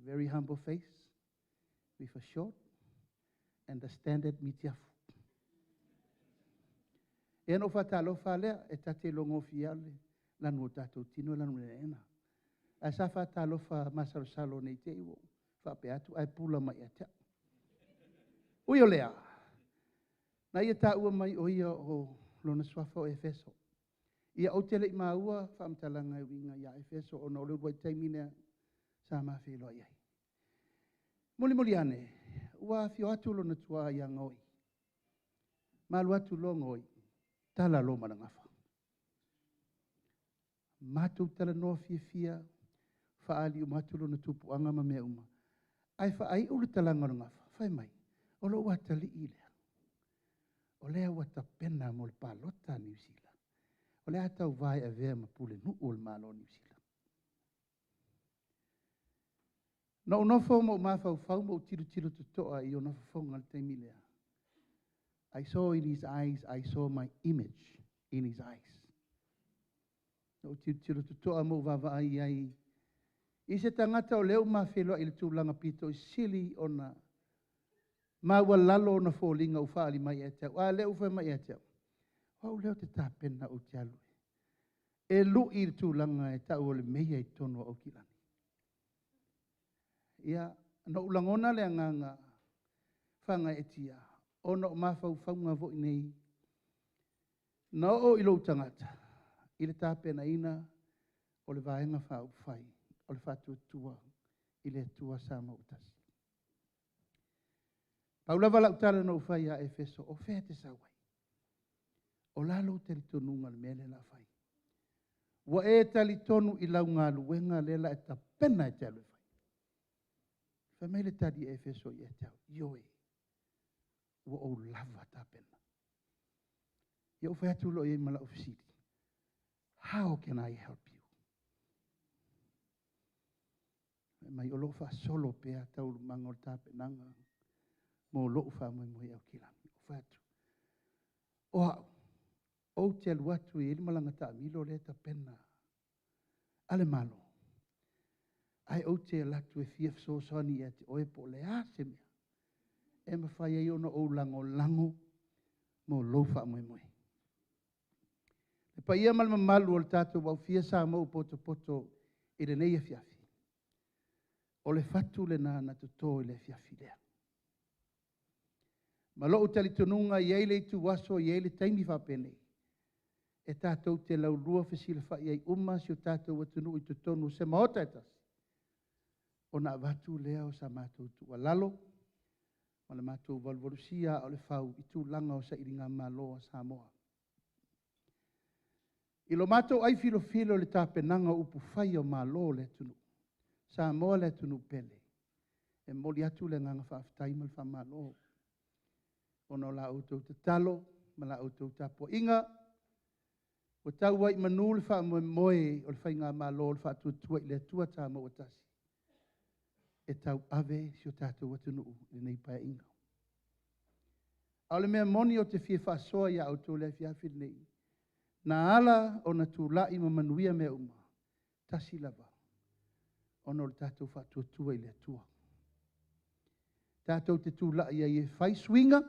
Very humble face with a short and a standard mitiafu. Ia na ou faatalofa lava lea, e ta te iloa gofie lava le lanu o tatou tino e lanu i le aena. Ae sa faatalofa masalosalo ne i te i ua ou faapea atu ae pula mai ia te au. Ui o lea, na ia taua mai o ia o lona suafa o Efeso. Ia ou te le i maua faamatalaga e uiga ia Efeso ona o le uluai taimi lea sa ma feiloai ai. Mulimuli ane, ua afio atu lona tuaa ia Gaoi, ma alu atu loa Gaoi, tala loa ma le gafa. Matou talanoa fiafia, faaali uma atu lona tupuaga ma mea uma. Ae faaiu le talaga o le gafa, fai mai, o lou atalii lea, o lea ua tapena mo le palota a Niu Sila, o le a tauva e avea ma pulenuu o le Malo o Niu Sila. Na ou nofo ma ou mafaufau ma ou tilotilo totoa i ona fofoga i le taimi lea. I saw in his eyes, I saw my image in his eyes. Na ou tilotilo totoa ma ou vaavaai i ai i se tagata o lea ua ma feiloai i le tulaga pito i sili ona maualalo ona foliga ua faaali mai ia te au, a o lea ua fai mai ia te au, o au lea ou te tapena ou te alu e lui i le tulaga e tau o le meia i totonu o Aukilani. Ia, na ou lagona le agaga faagaeetia ona o mafaufauga foi nei na oo i lou tagata i le tapenaina o le Vaega Faaupufai o le Faatuatua i le Atua Samoa ua Tasi. Pau lava lau tala na ou fai ia Efeso, o fea e te sau ai? O le a lou talitonuga i le mea lea o le a fai? Ua e talitonu i lau galuega lea o le a e tapena e te alu e fai? Fai mai le tali a Efeso ia te au, ioe, ua ou lava tapena. Ia ou fai atu loa i ai ma lau fesili, how can I help you? Fai mai o lo o faasolo pea taualumaga o le tapenaga mo lou faamoemoe i Aukilani. Ou fai atu, o au, ou te alu atu e i ai le malaga taamilo lea e tapena a le Malo, ae ou te alu atu e fia fesoasoani ia te oe po o le a se mea e mafai ai ona ou lagolago mo lou faamoemoe. Le paia ma le mamalu o le tatou aofia Samoa ua potopoto i lenei afiafi, o le fatu lena na toto i le afiafi lea. Ma lou talitonuga e i ai le ituaso e i ai le taimi faapenei, e tatou te laulua fesilafai ai uma si o tatou atunuu i totonu o se Maota e tasi, ona avatu lea o sa matou tuualalo ma le matou valuvalusia aa o le fau i tulaga o sailigamalo a Samoa. I lo matou aifilofilo i le tapenaga o upufai o Malo o le atunuu, Samoa le atunuu pele, e momoli atu le agaga faafetai ma le faamalo ona o la outou tatalo ma la outou tapuaiga ua tau ai i manu le faamoemoe o le Faigamalo o le Faatuatua i le Atua Samoa ua Tasi e tauave si o tatou atunuu i lenei Paeaiga. A o le mea moni ou te fia faasoa ia outou i le afiafi lenei, na ala ona tulai ma manuia mea uma, tasi lava, ona o le tatou faatuatua i le Atua. Tatou te tulai ai e fai suiga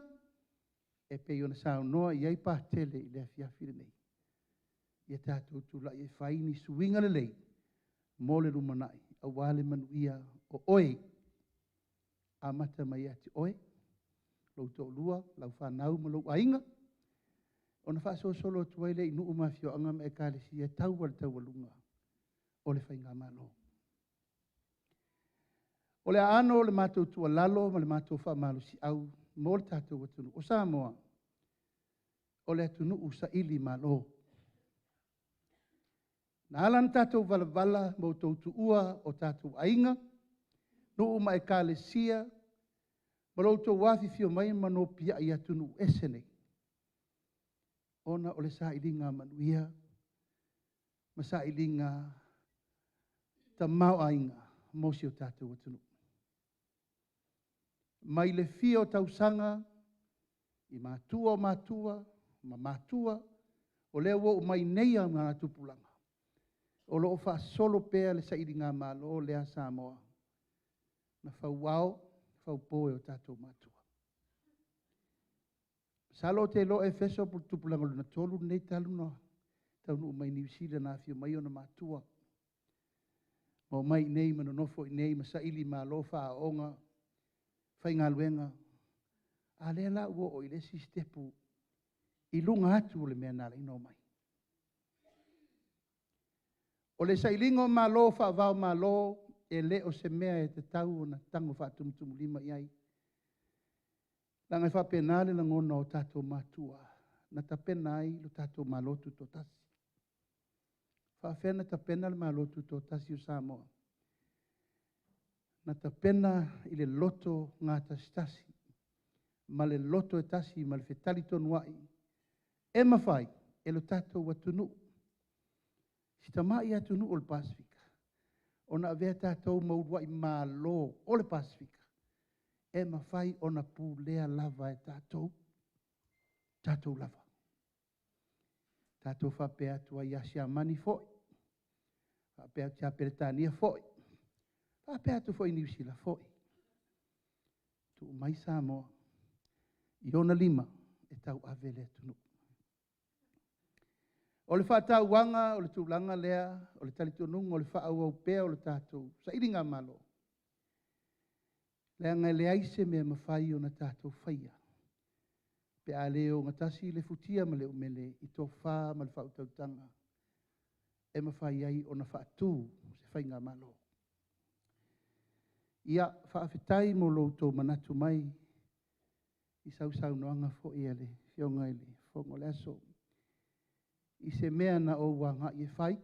e pei ona saunoa i ai Patele i le afiafi lenei. Ia tatou tulai e fai ni suiga lelei mo le lumanai aua le manuia o oe, amata mai ia te oe, lou toalua, lau fanau ma lou aiga, ona faasolosolo atu ai lea i nuu ma afioaga ma ekalesia e tau lava i le taualuga o le faigamalo. O le aano o le matou tuualalo ma le matou faamalosiau mo le tatou atunuu, o Samoa, o le atunuu saili malo. Na ala ona tatou valavala ma outou tuua o tatou aiga, nuu ma ekalesia, ma lo outou afifio mai ma nopiai i atunuu ese nei, ona o le sailiga manuia ma sailiga tamaoaiga mo si o tatou atunuu. Mai le fia o tausaga i matua o matua ma matua, o lea ua oo mai i nei augatupulaga, o lo o faasolo pea le sailigamalo lea a Samoa. Na fauao, faupo e o tatou matua. Masalo ou te iloa o Efeso po o le tupulaga lona 3 lenei talu ona taunuu mai Niu Sila na afio mai ona matua. Ma omai i inei ma nonofo i inei ma saili malo faaaooga, faigaluega. A lea la ua oo i le isi sitepu i luga atu o le mea na ala ai ona omai. O le sailiga o malo faava-o-Malo, e le o se mea e tatau ona tago faatumutumulima i ai, leaga e faapena le lagona o tatou matua na tapena ai lo tatou Malo Tutoatasi. E faapefea ona tapena le Malo Tutoatasi o Samoa? Na tapena i le loto gatasitasi ma le loto e tasi ma le fetalitonuai e mafai e lo tatou atunuu, si tamai atunuu o le Pasefika, ona avea tatou ma uluai Malo o le Pasefika e mafai ona pulea lava e tatou, tatou lava. Tatou faapea atu ai ia Siamani foi, faapea atu ia Peretania foi, faapea atu foi i Niu Sila foi, tuu mai Samoa i ona lima e tauave le atunuu. O le faatauaga o le tulaga lea, o le talitonuga o le faaauau pea o le tatou sailigamalo, leaga e leai se mea e mafai ona tatou faia pe a le ogatasi le futia ma le umele i le tofa ma le faautautaga e mafai ai ona faatu se faigamalo. Ia, faafetai mo lo outou manatu mai i sausaunoaga foi a le Afioga i le Fofoga o le Aso, i se mea na ou agai e fai,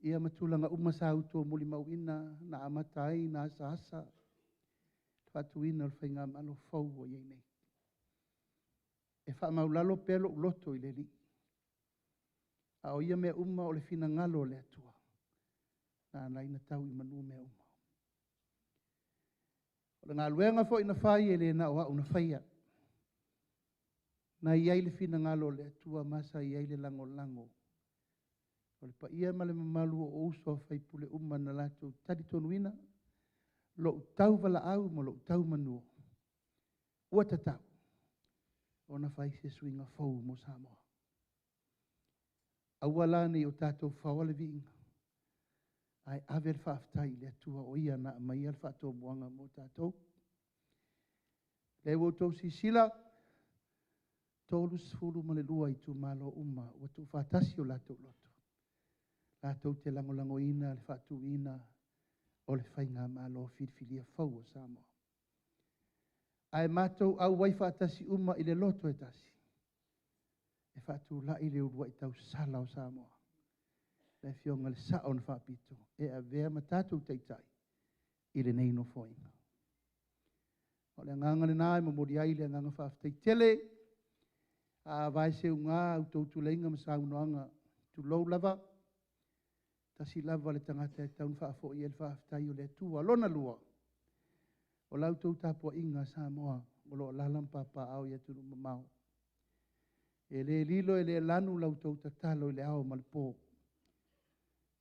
ia ma tulaga uma sa outou molimauina na amata ai ona asaasa le faatuina o le faigamalo fou ua i ai nei. E faamaualalo pea lou loto i le Alii, a o ia mea uma o le finagalo o le Atua na ala ai ona tau i manu mea uma. O le galuega foi na fai, e le na o au na faia, na i ai le finagalo o le Atua ma sa i ai le lagolago o le paia ma le mamalu o uso a sui usufono uma na latou talitonuina lou tauvalaau ma lou tau manu, ua tatau ona fai se suiga fou mo Samoa. Aua la ne i o tatou faoa le viiga, ae ave le faafetai i le Atua o Ia na aumaia le faatomuaga mo tatou. O lea ua outou silasila, e 32 itumalo uma ua tuufaatasi o latou loto latou te lagolagoina le faatuina o le faigamalo filifilia fou a Samoa. Ae matou auai faatasi uma i le loto e tasi e faatulai le uluai tausala o Samoa, le Afioga i le Sao na Faapito, e avea ma tatou Taitai i lenei Nofoaiga. O le agaga lena e momoli ai le agaga faafetai tele. A vaeseuga a outou tuleiga ma saunoaga, tulou lava, tasi lava le tagata e tatau ona faafoi i ai le faafetai, o le Atua. Lona lua, o la outou tapuaiga Samoa o lo o alaala ma papaaao i atunuu mamao. E le lilo e le lanu la outou tatalo i le ao ma le po.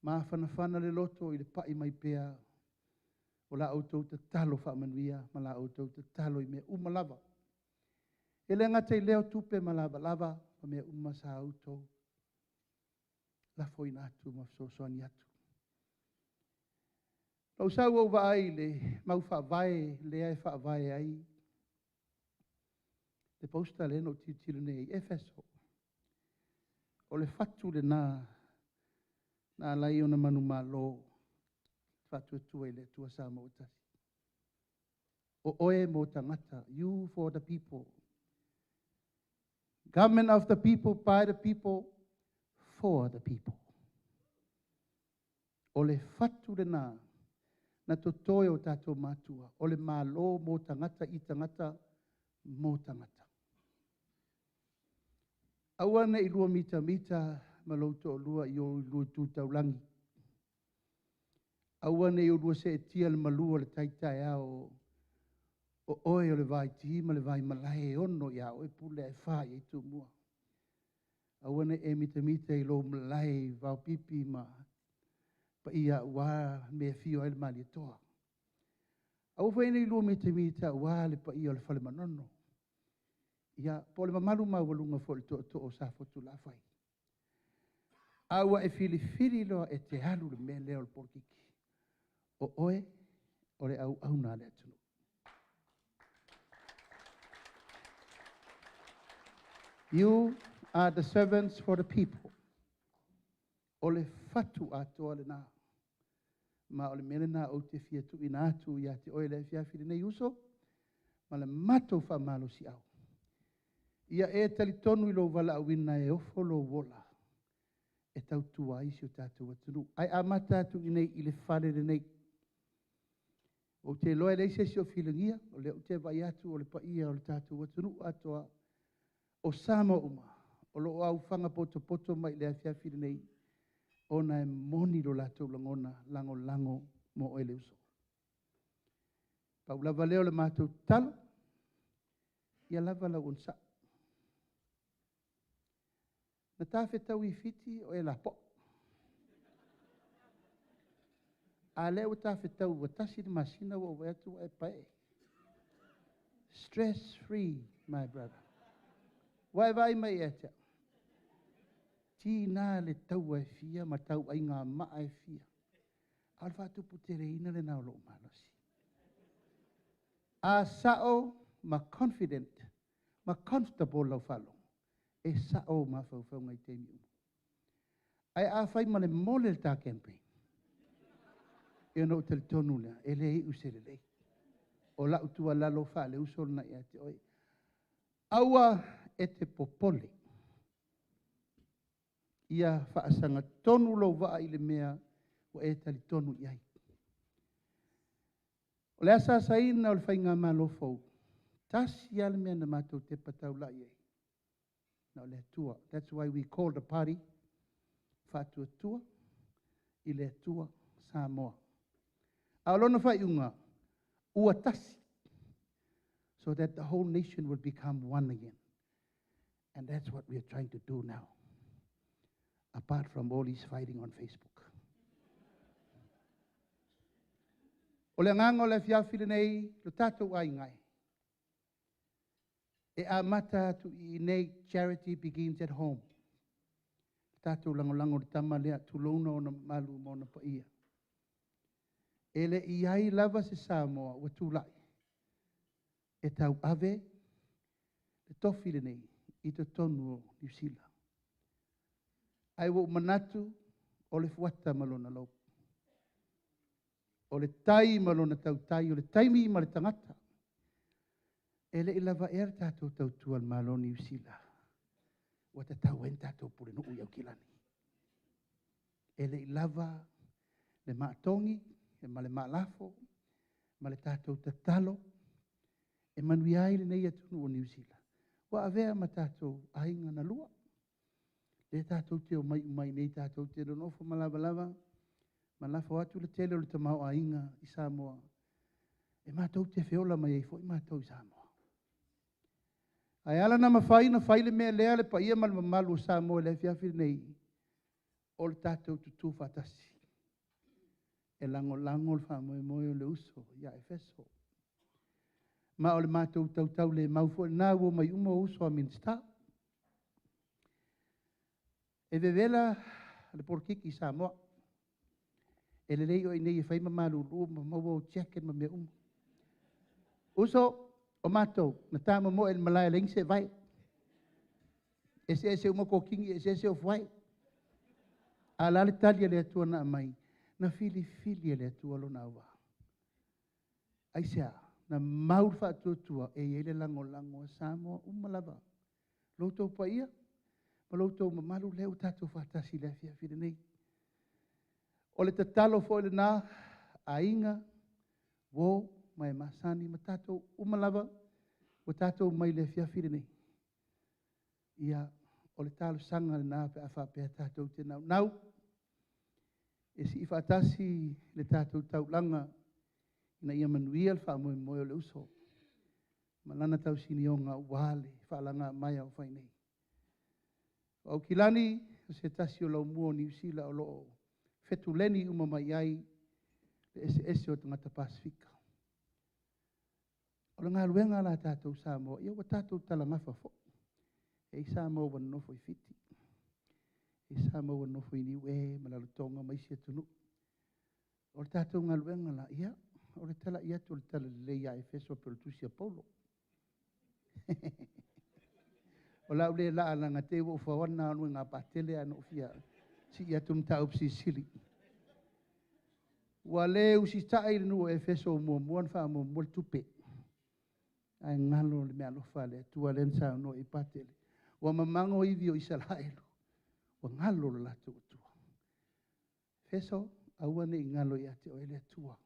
Mafanafana le loto i le pai mai pea o la outou tatalo faamanuia ma la outou tatalo i mea uma lava. E le gata i lea o tupe ma lavalava ma mea uma sa outou lafoina atu ma fesoasoani atu. Na ou sau ou vaai i le mau faavae lea e faavae ai le poster lea na ou tilotilo nei i ai, Efeso. O le fatu lena na ala ai ona manumalo Faatuatua i le Atua Samoa ua Tasi. O oe mo tagata, you for the people. Government of the people, by the people, for the people. O le fatu lena na toto e o tatou matua, o le Malo mo tagata i tagata mo tagata. Aua ne i lua mitamita ma lou toalua i o lua tu taulagi. Aua ne i oulua seetia i le malu o le tai taeao, o oe o le vaiti ma le vaimalae e 6 ia oe Pule ae 4 i ai Tumua. Aua ne i e mitamita i lou malae i Vaopipi ma paia aua le mea e afio ai le Malietoa. Aua foi ne i lua mitamita aua le paia o le Fale Manono, ia po o le mamalu maualuga foi o le tootoo o Safotulafai. A ua e filifili loa e te alu i le mea lea o le polokiki, o oe o le auauna a le atunuu. You are the servants for the people. O le fatu atoa lena. Ma o le mea lena ou te fia tuuina atu ia te oe i le afiafi lenei uso, ma le matou faamalosiau. Ia e talitonu i lou valaauina e ofo lou ola e tautua ai si o tatou atunuu. Ae amata atu i inei i le fale lenei. Ou te iloa e leai se isi o fesiligia, o lea ou te vaai atu o le paia o le tatou atunuu atoa, o Samoa uma, o lo o aofaga potopoto mai i le afiafi lenei, ona e moni lo latou lagona lagolago mo oe le uso. Pau lava lea o le matou tatalo, ia lava lau onosai. Na ta fetau i Fiti o e lapoa, a o lea ua ta fetau ua tasi le masina ua ou vaai atu ua e paee. Stress free, my brother. Ua e vaai mai ia te au? Tiga le taua e fia ma tauaiga maa e fia, a o le faatuputeleina lena o lou malosi. A sao ma confident ma comfortable lau faalogo, e sao ou mafaufauga i taimi uma. Ae a fai ma le mole le ta campaign, ia ona ou talitonu lea, e le iu i se lelei. O lau tuualalo faaleuso lena ia te oe. Aua e te popole, ia faasagatonu lou vaa i le mea ua e talitonu i ai. O le asaasaina o le faigamalo fou, tasi lava le mea na matou tepa taulai i ai, na o le Atua. That's why we call the party Faatuatua i le Atua Samoa. A o lona faaiuga, ua tasi, so that the whole nation will become one again. And that's what we are trying to do now, apart from all this fighting on Facebook. O le agaga o le afiafi lenei, lo tatou aiga e, e amata atu i inei, charity begins at home. Tatou lagolago i le tama lea, tulouna ona mamalu ma ona paia. E le i i ai lava se Samoa ua tulai e tauave le tofi lenei i totonu o Niu Sila. Ae ua ou manatu o le fuata ma lona lou, o le tai ma lona tautai, o le taimi ma le tagata. E le i lava ea le tatou tautua i le Malo o Niu Sila, ua tatau ai ona tatou pulenuu i Aukilani. E le i lava le maa togi ma le maa lafo ma le tatou tatalo e manuia ai lenei atunuu o Niu Sila, ua avea ma tatou aiga na lua. Lea tatou te omai uma ai nei tatou te nonofo ma lavalava ma lafo atu le tele o le tamaoaiga i Samoa, e matou te feola mai ai foi matou i Samoa. Ae ala ona mafai ona fai le mea lea le paia ma le mamalu o Samoa i le afiafi lenei, o le tatou tutu faatasi e lagolago le faamoemoe o le uso ia Efeso. Ma o le matou tautaulemau foi lena ua omai uma uso a Minisita. E vevela le polokiki i Samoa. E lelei oe i inei e fai ma malulu ma maua ou ticket ma mea uma. Uso, o matou, na ta momoe i le malae e leai ni seevae. Eseese uma kokini, eseese ofuae. A o le a le tali a le Atua na aumai? Na filifili e le Atua lona auvaa. Aisea? Na mau le faatuatua e i ai le lagolago a Samoa uma lava. Lo outou paia ma lo outou mamalu lea ua tatou faatasi i le afiafi lenei. O le tatalo foi lena, aiga, uo ma e masani ma tatou uma lava ua tatou omai i le afiafi lenei. Ia, o le talosaga lena pe a faapea tatou te naunau e sii faatasi le tatou taulaga ina ia manuia le faamoemoe o le uso ma lana tausinioga aua le faalagamaea o fai nei. O Aukilani, o se tasi o laumua o Niu Sila o lo o fetuleni uma mai ai le eseese o tagata Pasefika. O le galuega la a tatou Samoa, ia ua tatou talagafa foi. E i ai Samoa ua nonofo i Fiti, e i ai Samoa ua nonofo i Niue ma Rarotoga ma isi atunuu. O le tatou galuega la, ia, o le talai atu o le Talalelei ia Efeso pei o le tusi a Paulo. O le a ou le laa leaga te i ua ou faoa le Patele ae na ou fia sii atu le mataupu silisili. Ua le usitai le nuu o Efeso ua muamua ona faamuamua le tupe, ae galo le meaalofa a le Atua lea na saunoa i ai Patele. Ua mamago ivi o Isaraelu, ua galo lo latou Atua. Efeso, aua ne i galo ia te oe le Atua.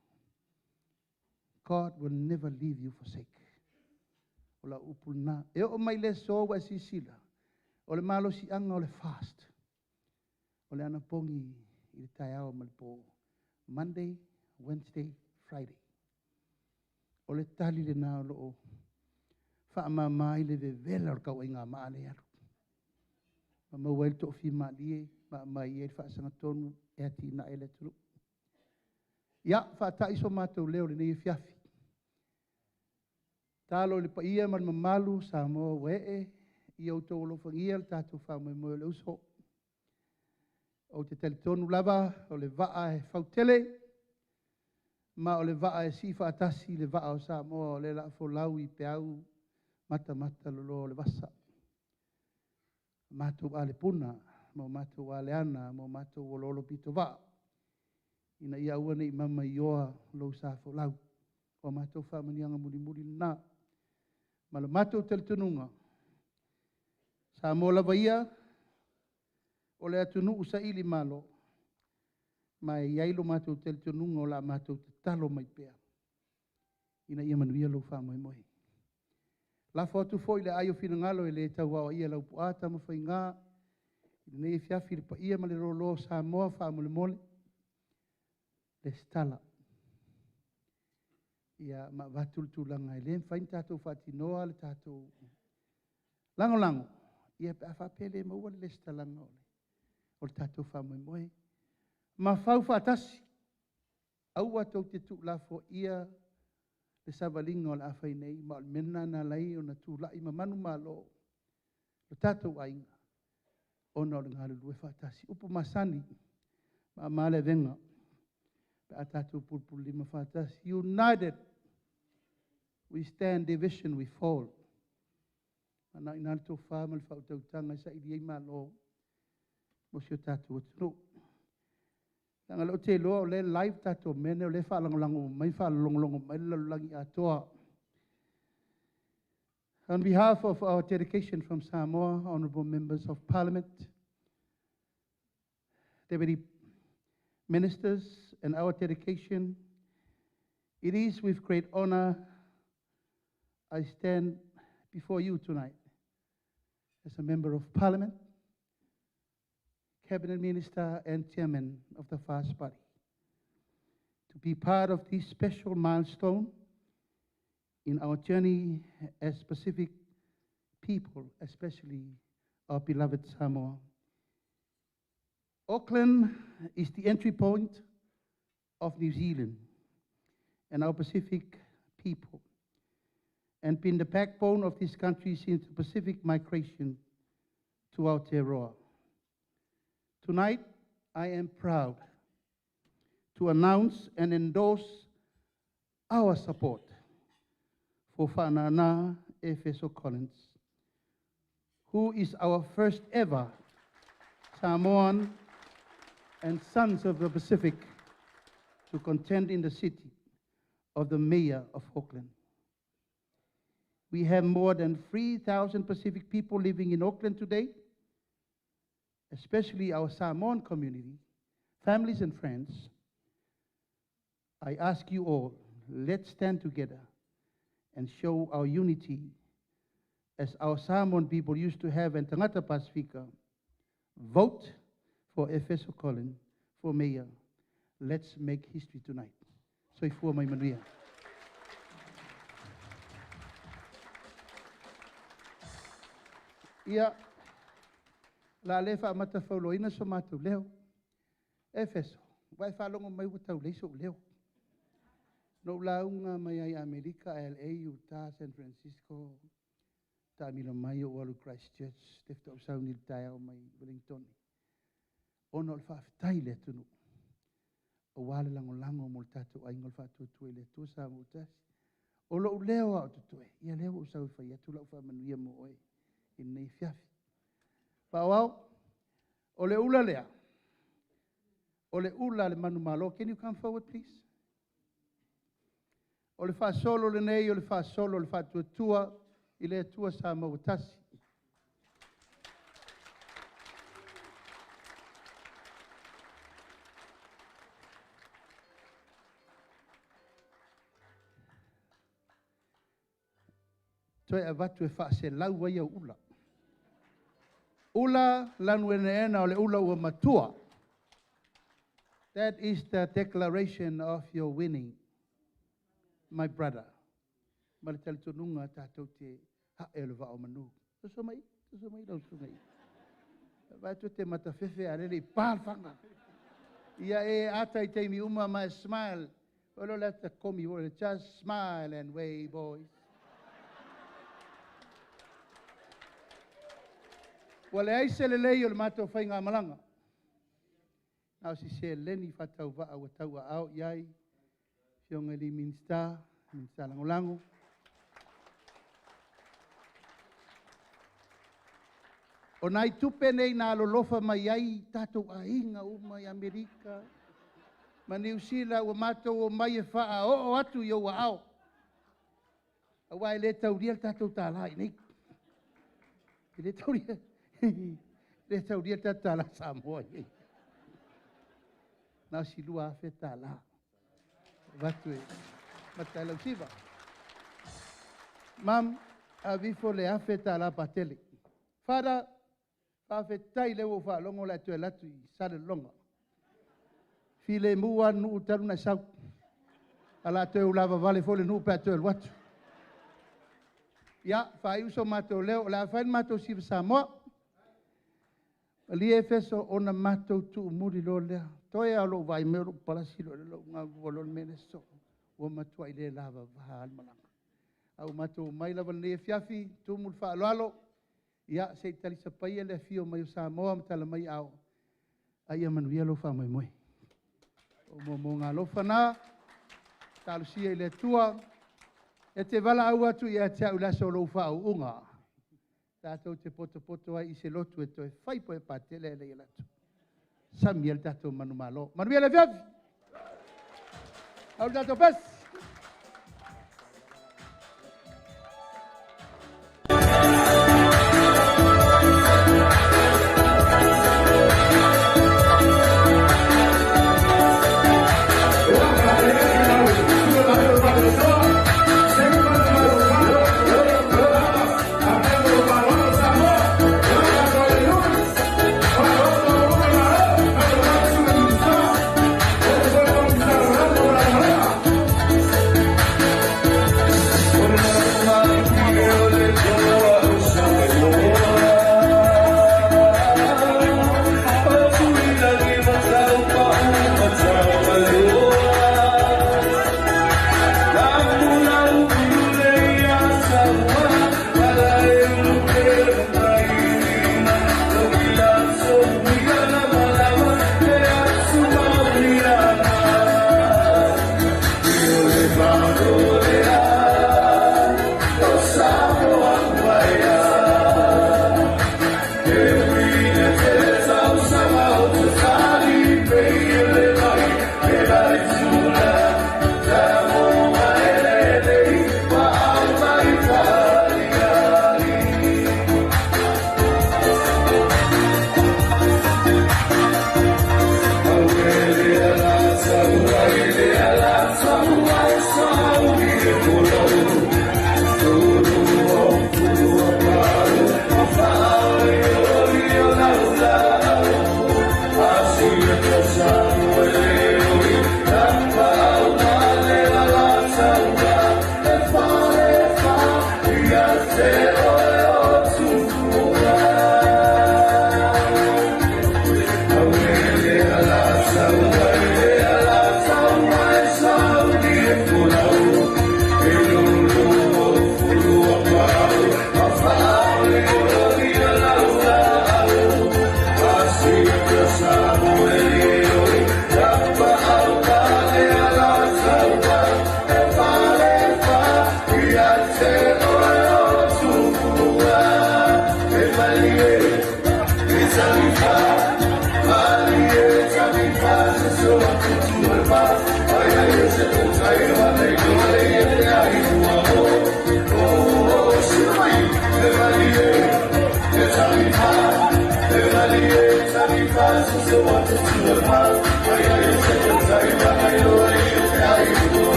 God will never leave you forsake. O lau upu lena. E oo mai le aso ua e silasila, o le malosiaga o le FAST, o le anapogi i le taeao ma le po, Monday, Wednesday, Friday. O le tali lena o lo o faamama ai le vevela o le tauaiga maa lea e alu. Ma maua ai le toafimalie ma aumai ai le faasagatonu e atinae le atunuu. Ia, faata'i so matou leo i lenei afiafi, tatalo i le paia ma le mamalu o Samoa ua ee, ia outou alofagia le tatou faamoemoe o le uso. Ou te talitonu lava o le vaa e fautele ma o le vaa e sii faatasi le vaa o Samoa o lea o le a folau i peau matamataloloa o le vasa. Matou alepuna ma o matou aleana ma o matou oloolopitovaa, ina ia aua ne i mamaioa lou sa folau. O a matou faamanuiaga mulimuli lena. Ma le matou talitonuga, Samoa lava ia, o le atunuu sailimalo, ma e i ai lo matou talitonuga o le a matou tatalo mai pea ina ia manuia lou faamoemoe. Lafo atu foi i aai o finagalo e le tau aoaia e Laupuaa Tamafaiga i lenei afiafi i le paia ma le loaloa o Samoa, faamolemole, resitala. Ia ma avatu le tulaga e le mafai ona tatou faatinoa le tatou lagolago, ia pe a faapea e le maua le resitalaga o le tatou faamoemoe. Ma fau faatasi, aua tou te tuulafoaia le savaliga o le a fai nei, ma o le mea lena na ala ai ona tulai ma manumalo lo tatou aiga, ona o le galulue faatasi. O upu masani, e mama le avega pe a tatou pulupululima faatasi. United we stand, division we fall. A o lena e i ina le tofa ma le faautautaga e saili ai malo mo si o tatou atunuu. Leaga o lea ou te iloa o lea e live le tatou mea lenei, o lea e faalagolago mai ma faalogologo mai le lalolagi atoa. On behalf of our delegation from Samoa, honorable members of parliament, deputy ministers, and our delegation, it is with great honor I stand before you tonight as a member of parliament, cabinet minister, and chairman of the FAST Party to be part of this special milestone in our journey as Pacific people, especially our beloved Samoa. Auckland is the entry point of New Zealand and our Pacific people, and been the backbone of this country since the Pacific migration to Aotearoa. Tonight, I am proud to announce and endorse our support for Fa'anānā Efeso Collins, who is our first ever Samoan and Sons of the Pacific to contend in the city of the Mayor of Auckland. We have more than 3,000 Pacific people living in Auckland today, especially our Samoan community, families and friends. I ask you all, let's stand together and show our unity as our Samoan people used to have in Tagata Pasifika. Vote for Efeso Collins for mayor. Let's make history tonight. Soifua ma ia manuia. Ia, o le a le faamatafauloaina so matou leo. Efeso, ua e faalogo mai ua taulei sou leo. Na ou lauga mai ai i Amerika, LA, Utah, San Francisco, taamilo mai ou alu i Christchurch, lea faatoa ou sau nei i le taeao mai Ueligitone, ona o le faafetai i le atunuu, aua le lagolago mo le tatou aiga o le Faatuatua i le Atua Samoa ua Tasi. O lou leo lava o totoe, ia lea ua ou sau e fai atu lau faamanuia mo oe i lenei afiafi. Faaauau, o le ula lea, o le ula a le manumalo. Can you come forward please? O le faasolo lenei o le faasolo o le Faatuatua i le Atua Samoa ua Tasi. Toe avatu e faaselau ai au ula. Ula lanuenaena o le ula ua matua. That is the declaration of your winning, my brother. Ma le talitonuga tatou te ae o le vaa o manu. Tuso mai, tuso mai lau susuga i. Vaai atu te matafefe a lele i pa le faga. Ia e ata i taimi uma ma e smile. O le ata komi, o le just smile and wave, boys. Ua leai se lelei o le matou faigamalaga. Na o si seleni faatauvaa ua tauaao i ai Afioga i le Minisita, Minisita Lagolago. O nai tupe nei na alolofa mai ai tatou aiga uma i Amerika ma Niu Sila ua matou omai e faaoo atu i ou aao, aua e le taulia le tatou tālā i inei. E le taulia, le taulia le tatou tālā Samoa i inei. Na o si $2,000 avatu e Matailausiva. Mam, aveifo le $1,000 patele. Father, faafetai lea ua ou faalogo o le a e toe alu atu i Salelologa. Filemu lava le nuu talu ona e sau. Ae o le a toe ulavavale foi le nuu pe a e toe alu atu. Ia, faaiu so matou leo, o le a fai le matou siva Samoa. Malie Efeso, ona matou tuumuli loa lea. Toe lava o lou vaai mai o lou palasi loa i lalo ou galulue loa i le mea lea, sole, ua matuai le lavava lava le malaga. Ae ua matou omai lava i lenei afiafi, tumu i le faaaloalo, ia se i talisapaia le afio mai o Samoa ma tala mai aao, a ia manuia lou faamoemoe. O moomooga alofa na, talosia i le Atua e te valaau atu ia te au i le aso o lou faauuga, tatou te potopoto ai i se lotu e toe fai po o patele ae le i alu atu. Sami ai le tatou manumalo. Manuia le afiafi! Au le tatou pesi!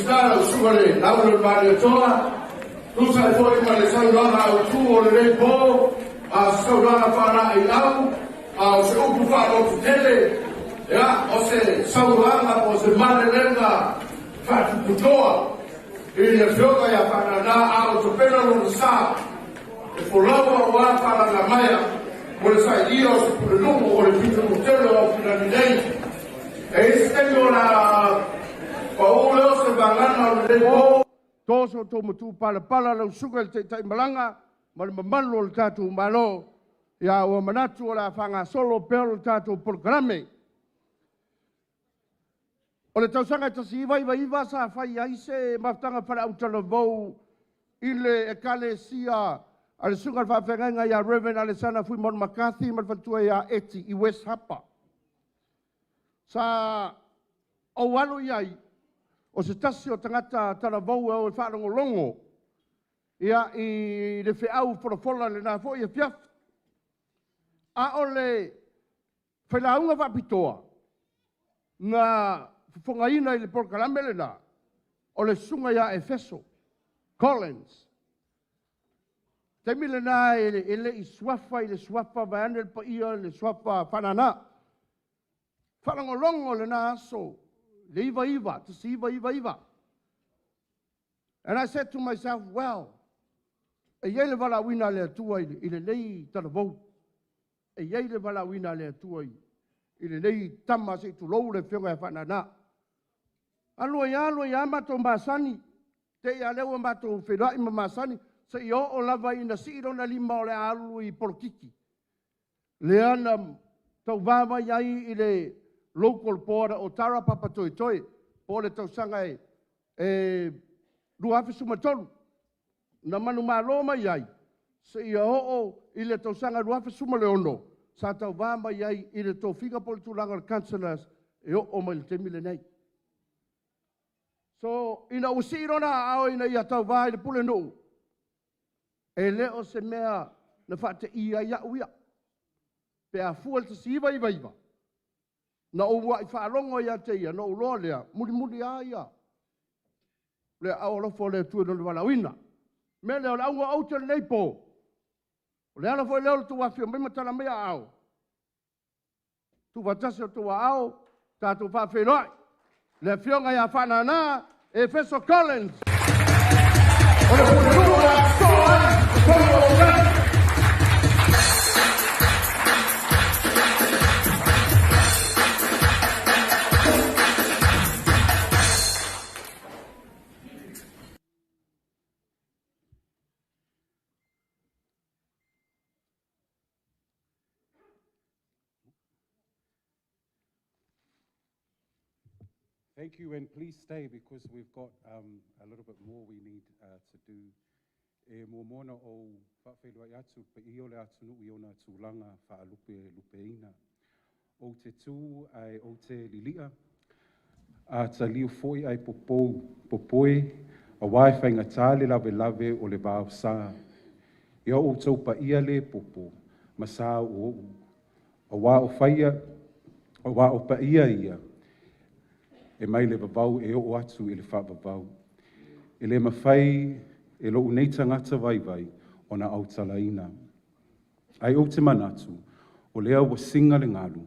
Minisita lau Susuga le Laulu o le Malietoa, tusa ai foi ma le saunoaga autu o lenei po, a o se saunoaga faalaeiau, a o se upu faalototele, ia, o se saunoaga po o se malelega faatuputoa i le Afioga ia Faanana a o topena lona sa e folau aua faalagamaea mo le sailia o se pulenuu o le pitonuu tele o Aukilani nei. E i ai se taimi ona pau lea o se vagana o lenei po. To so outou matupalapala lau susuga i le Taitaimalaga ma le mamalu o le tatou Malo, ia ua manatu o le a faagasolo pea le tatou polokalame. O le tausaga e 1999 sa fai ai se mafutaga faale-autalavou i le Ekalesia a le Susuga i le Faafeagaiga ia Reverend Alesana Fuimaono McCarthy ma le faletua ia Eti i West Harbour. Sa ou alu i ai o se tasi o tagata talavou e o e faalogologo ia i le feau folafola i lena foi afiafi. A o le failauga faapitoa na fofogaina i le polokalame lena, o le susuga ia Efeso Collins. Taimi lena e le i suafa i le suafa vaeane le paia le suafa Faanana. Faalogologo lena aso, le 99, 1999. And I said to myself, well, e i ai le valaauina a le Atua i lenei talavou. E i ai le valaauina a le Atua i lenei tama se i tulou le Afioga ia Faanana. Alu ai lava, alu ai lava matou masani, te i lava lea ua matou feiloai ma masani, seia oo lava ina sii lona lima o le a alu i polokiki. Lea na tauva mai ai i le local board o Tara Papatoetoe, po o le tausaga e 2013. Na manumalo mai ai, seia oo i le tausaga 2016, sa tauva mai ai i le tofiga po o le tulaga o le councillors e oo mai i le taimi lenei. So, ina ua sii lona aao ina ia tauva i le pulenuu, e le o se mea na faateia ai au ia. Pe a fua i le 1999, na ou ai faalogo ia te ia, na ou iloa lea, mulimuli lava ia, le aao alofa o le Atua i lona valaauina. Mea lea, o le auga o aute lenei po, o le ala foi lea o le tou afifio mai ma tala mai aao, tuufaatasi o tou aao, tatou faafeiloai, le Afioga ia Faanana Efeso Collins. O le pulenuu o le a sosoo ai totonu o Aukilani. Thank you, and please stay because we've got a little bit more we need to do. E muamua ona ou faafeiloai atu paia o le atunuu i ona tulaga faalupelupeina. Ou te tū ae ou te lilia, a taliu foi ae popou, popoe, auā e faigata le lavelave o le vaosa. Ia outou paia le popo ma sa oooo, auā o faia, auā o paia ia, e mai le vavau e oo atu i le faavavau. E le mafai e lou nei tagata vaivai ona autalaina. Ae ou te manatu, o lea ua siga le galu,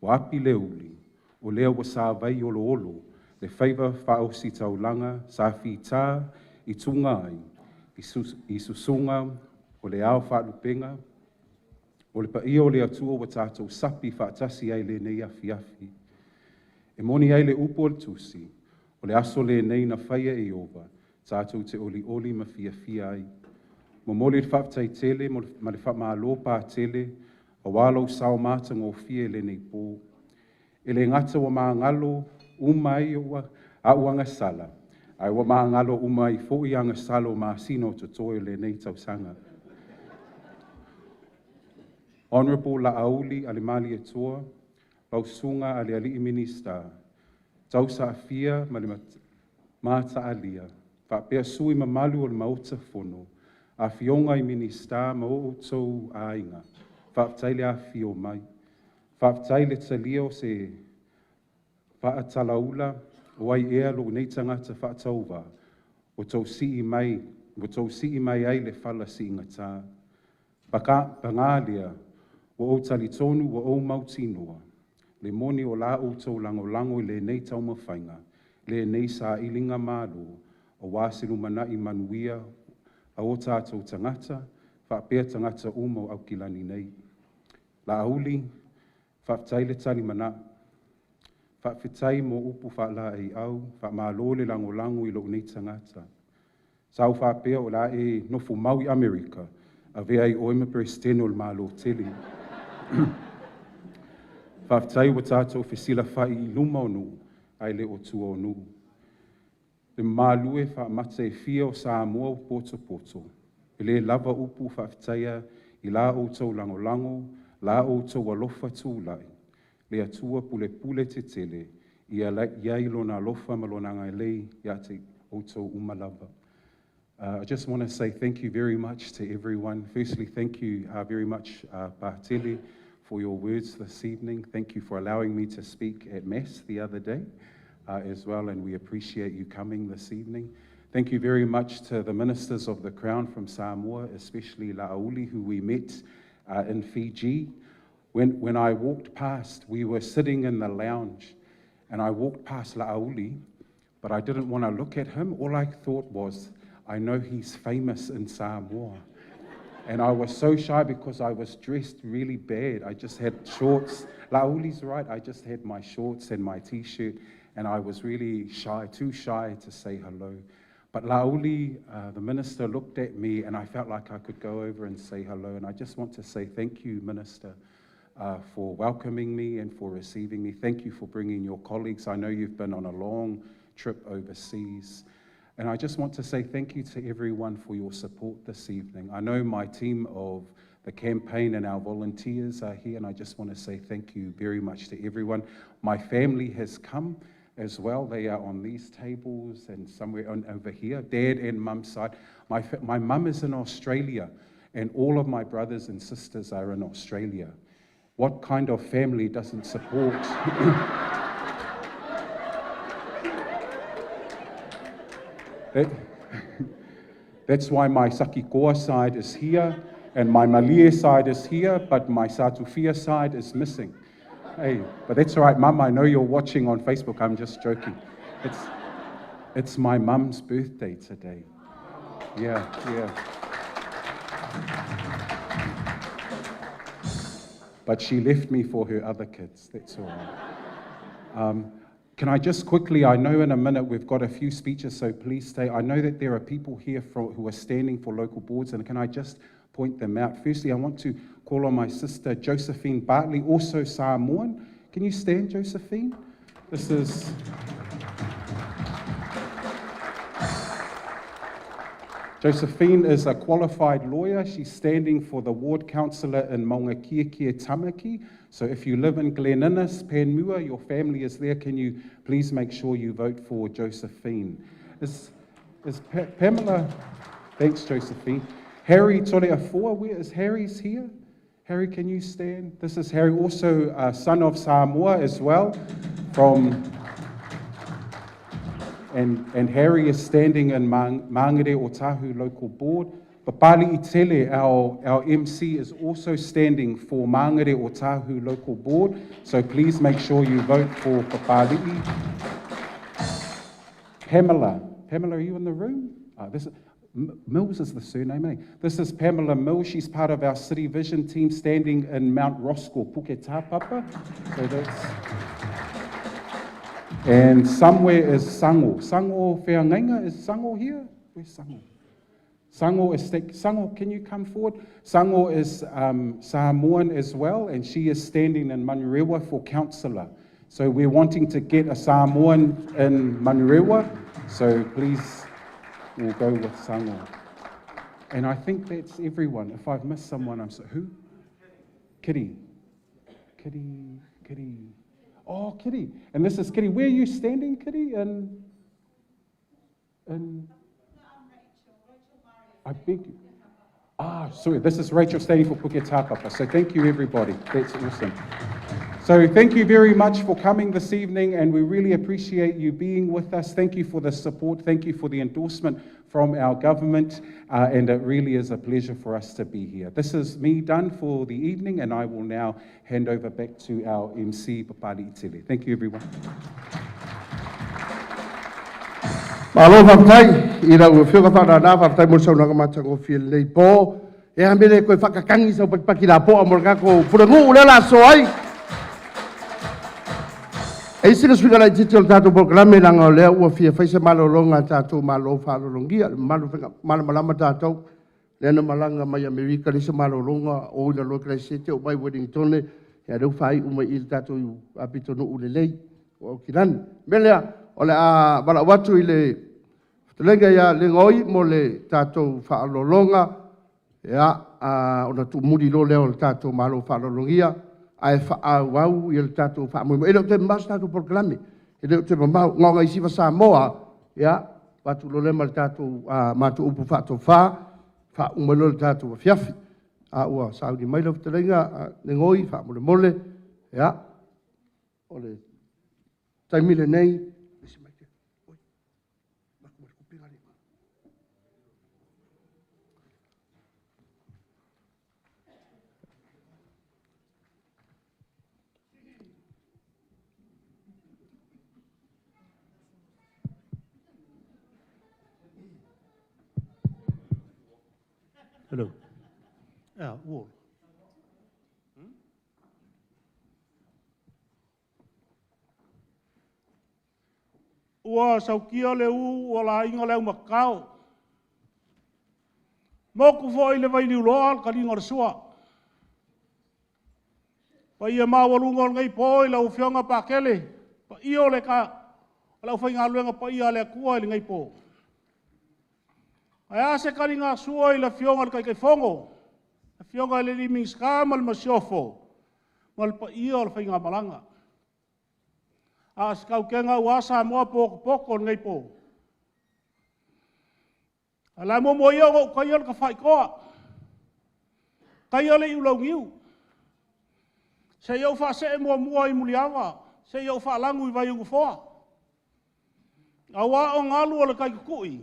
ua api le uli, o lea ua savai oloolo le faiva faaositaulaga sa fitā i tuga ai, i susuga o le ao faalupega, o le paia o le Atua ua tatou sapi faatasi ai lenei afiafi. E moni ai le upu o le tusi, o le aso lenei na faia e Ieova, tatou te olioli ma fiafia ai. Momoli le faafetai tele ma le faamalo patele, auā lou sao matagofie i lenei po. E le gata ua magalo uma ai a'u agasala, ae ua magalo uma ai foi agasala o masina o totoe o lenei tausaga. Honorable Laauli Alemalietoa, lau susuga a le alii Minisita, tausaafia ma le mataalia, faapea sui usufono mamalu o le Maota Fono, afioga i Minisita ma o outou aiga, faafetai le afifio mai. Faafetai le talia o se faatalaula. O ai ea lou nei tagata faatauvā, ua tou sii mai, ua tou sii mai ai le fala siigatā. Pagā lea, ua ou talitonu ua ou mautinoa, le moni o la outou lagolago i lenei taumafaiga, lenei sailiga malo, auā se lumanai manuia o o tatou tagata, faapea tagata uma o Aukilani nei. Laauli, faafetai le talimana. Faafetai mo upu faalaeiau, faamalo le lagolago i lou nei tagata. Sa ou faapea o le a e nofo mau i Amerika, avea ai oe ma Peresetene o le Malo tele. Faafetai ua tatou fesilafai i luma o nuu, ae le o tua o nuu. Le mamalu e faamata e fia o Samoa ua potopoto, e le lava upu faafetaia i la outou lagolago, la outou alofa tulai, le Atua pulepule tetele, ia i ai lona alofa ma lona agalelei ia te outou uma lava. I just want to say thank you very much to everyone. Firstly, thank you very much, Patele, for your words this evening. Thank you for allowing me to speak at Mass the other day as well, and we appreciate you coming this evening. Thank you very much to the ministers of the Crown from Samoa, especially Laauli, who we met in Fiji. When I walked past, we were sitting in the lounge, and I walked past Laauli, but I didn't want to look at him. All I thought was, I know he's famous in Samoa. And I was so shy because I was dressed really bad. I just had shorts. Laauli's right. I just had my shorts and my t-shirt, and I was really shy, too shy to say hello. But Laauli, the minister, looked at me, and I felt like I could go over and say hello. And I just want to say thank you, Minister, for welcoming me and for receiving me. Thank you for bringing your colleagues. I know you've been on a long trip overseas. And I just want to say thank you to everyone for your support this evening. I know my team of the campaign and our volunteers are here, and I just want to say thank you very much to everyone. My family has come as well. They are on these tables and somewhere on over here, Dad and Mum's side. My mum is in Australia, and all of my brothers and sisters are in Australia. What kind of family doesn't support? That's why my Sakikoa side is here, and my Malie side is here, but my Satufia side is missing. Hey, but that's all right, Mum, I know you're watching on Facebook. I'm just joking. It's my mum's birthday today. Yeah, yeah. But she left me for her other kids, that's all right. Can I just quickly, I know in a minute we've got a few speeches, so please stay. I know that there are people here who are standing for local boards, and can I just point them out? Firstly, I want to call on my sister Josephine Bartley, also Samoan. Can you stand, Josephine? This is... Josephine is a qualified lawyer. She's standing for the ward councillor in Maungakiekie, Tamaki. So if you live in Glen Innes, Panmure, your family is there, can you please make sure you vote for Josephine? Is Pamela? Thanks, Josephine. Harry Toreafoa, where is Harry's here? Harry, can you stand? This is Harry, also a son of Samoa as well, from... And Harry is standing in Mangere Otahu Local Board. Papali Itele, our MC, is also standing for Mangere Otahu Local Board. So please make sure you vote for Papali'i. Pamela. Pamela, are you in the room? This is, Mills is the surname, eh? This is Pamela Mills. She's part of our City Vision team standing in Mount Roskill, Puketāpapa. So that's... And somewhere is Sango. Sango Feangainga, is Sango here? Where's Sango? Sango is, Sango, can you come forward? Sango is Samoan as well, and she is standing in Manurewa for councillor. So we're wanting to get a Samoan in Manurewa, so please, we'll go with Sango. And I think that's everyone. If I've missed someone, I'm sorry. Who? Kitty. Kitty, Kitty. Oh, Kitty. And this is Kitty. Where are you standing, Kitty? In... No, I'm Rachel. Rachel Murray. I beg you. Ah, sorry. This is Rachel standing for Puketāpapa. So thank you, everybody. That's awesome. So thank you very much for coming this evening, and we really appreciate you being with us. Thank you for the support. Thank you for the endorsement from our government, and it really is a pleasure for us to be here. This is me done for the evening, and I will now hand over back to our MC, Papali'itele. Thank you, everyone. Malo faafetai i lau Afioga Faaanana, faafetai mo le saunoaga matagofie i lenei po. E a mea le toe faakakangi sau pakipaki lapoa mo le tatou pulenuu lea o le a sosoo ai. E i ai sina suiga laitiiti o le tatou polokalame leaga o lea ua fia fai se malologa a tatou malo faaaloalogia. Le mamalu malamalama tatou, lea na malaga mai Amerika leai se malologa, o i lalo o Ekalesia te oo mai Ueligitone, ia lea ua faaiu mai i le tatou pitonuu lelei o Aukilani. O le mea lea, o le a valaau atu i le fetalaiga ia Legoi mo le tatou faaaloaloga, ia, ona tuumuli loa lea o le tatou malo faaaloalogia, ae faaauau le tatou faamoemoe. E le o toe mamao se tatou polokalame, e le o toe mamao, na ona Gagaifomauga Samoa, ia, avatu loa lea ma le tatou matou upu faatofa, faauma ai loa le tatou afiafi. A ua sauni mai lau fetalaiga Legoi, faamolemole, ia, o le taimi lenei. Hello. Yeah, ua. Ua saukia le ū ua laina le aumakao. Moku foi le vailiuloa le taliga o le sua. Paia maualuga o lenei po i lau Afioga Pakele, paia o le aufaigaluega paia a le Atua i lenei po. Ae a se taligasua i le Afioga i le Taitaifono, le Afioga i le Minisita ma le Masiofo ma le paia o le faigamalaga. A o se tautega aua Samoa potopoto o lenei po, ae o le a muamua ia ona ou taia le tafaitoa, taia le iulauniu, se i ou faasee muamua i Muliava seia ou faalanu i Vaiunufoa, aua o galu o le tai tutui,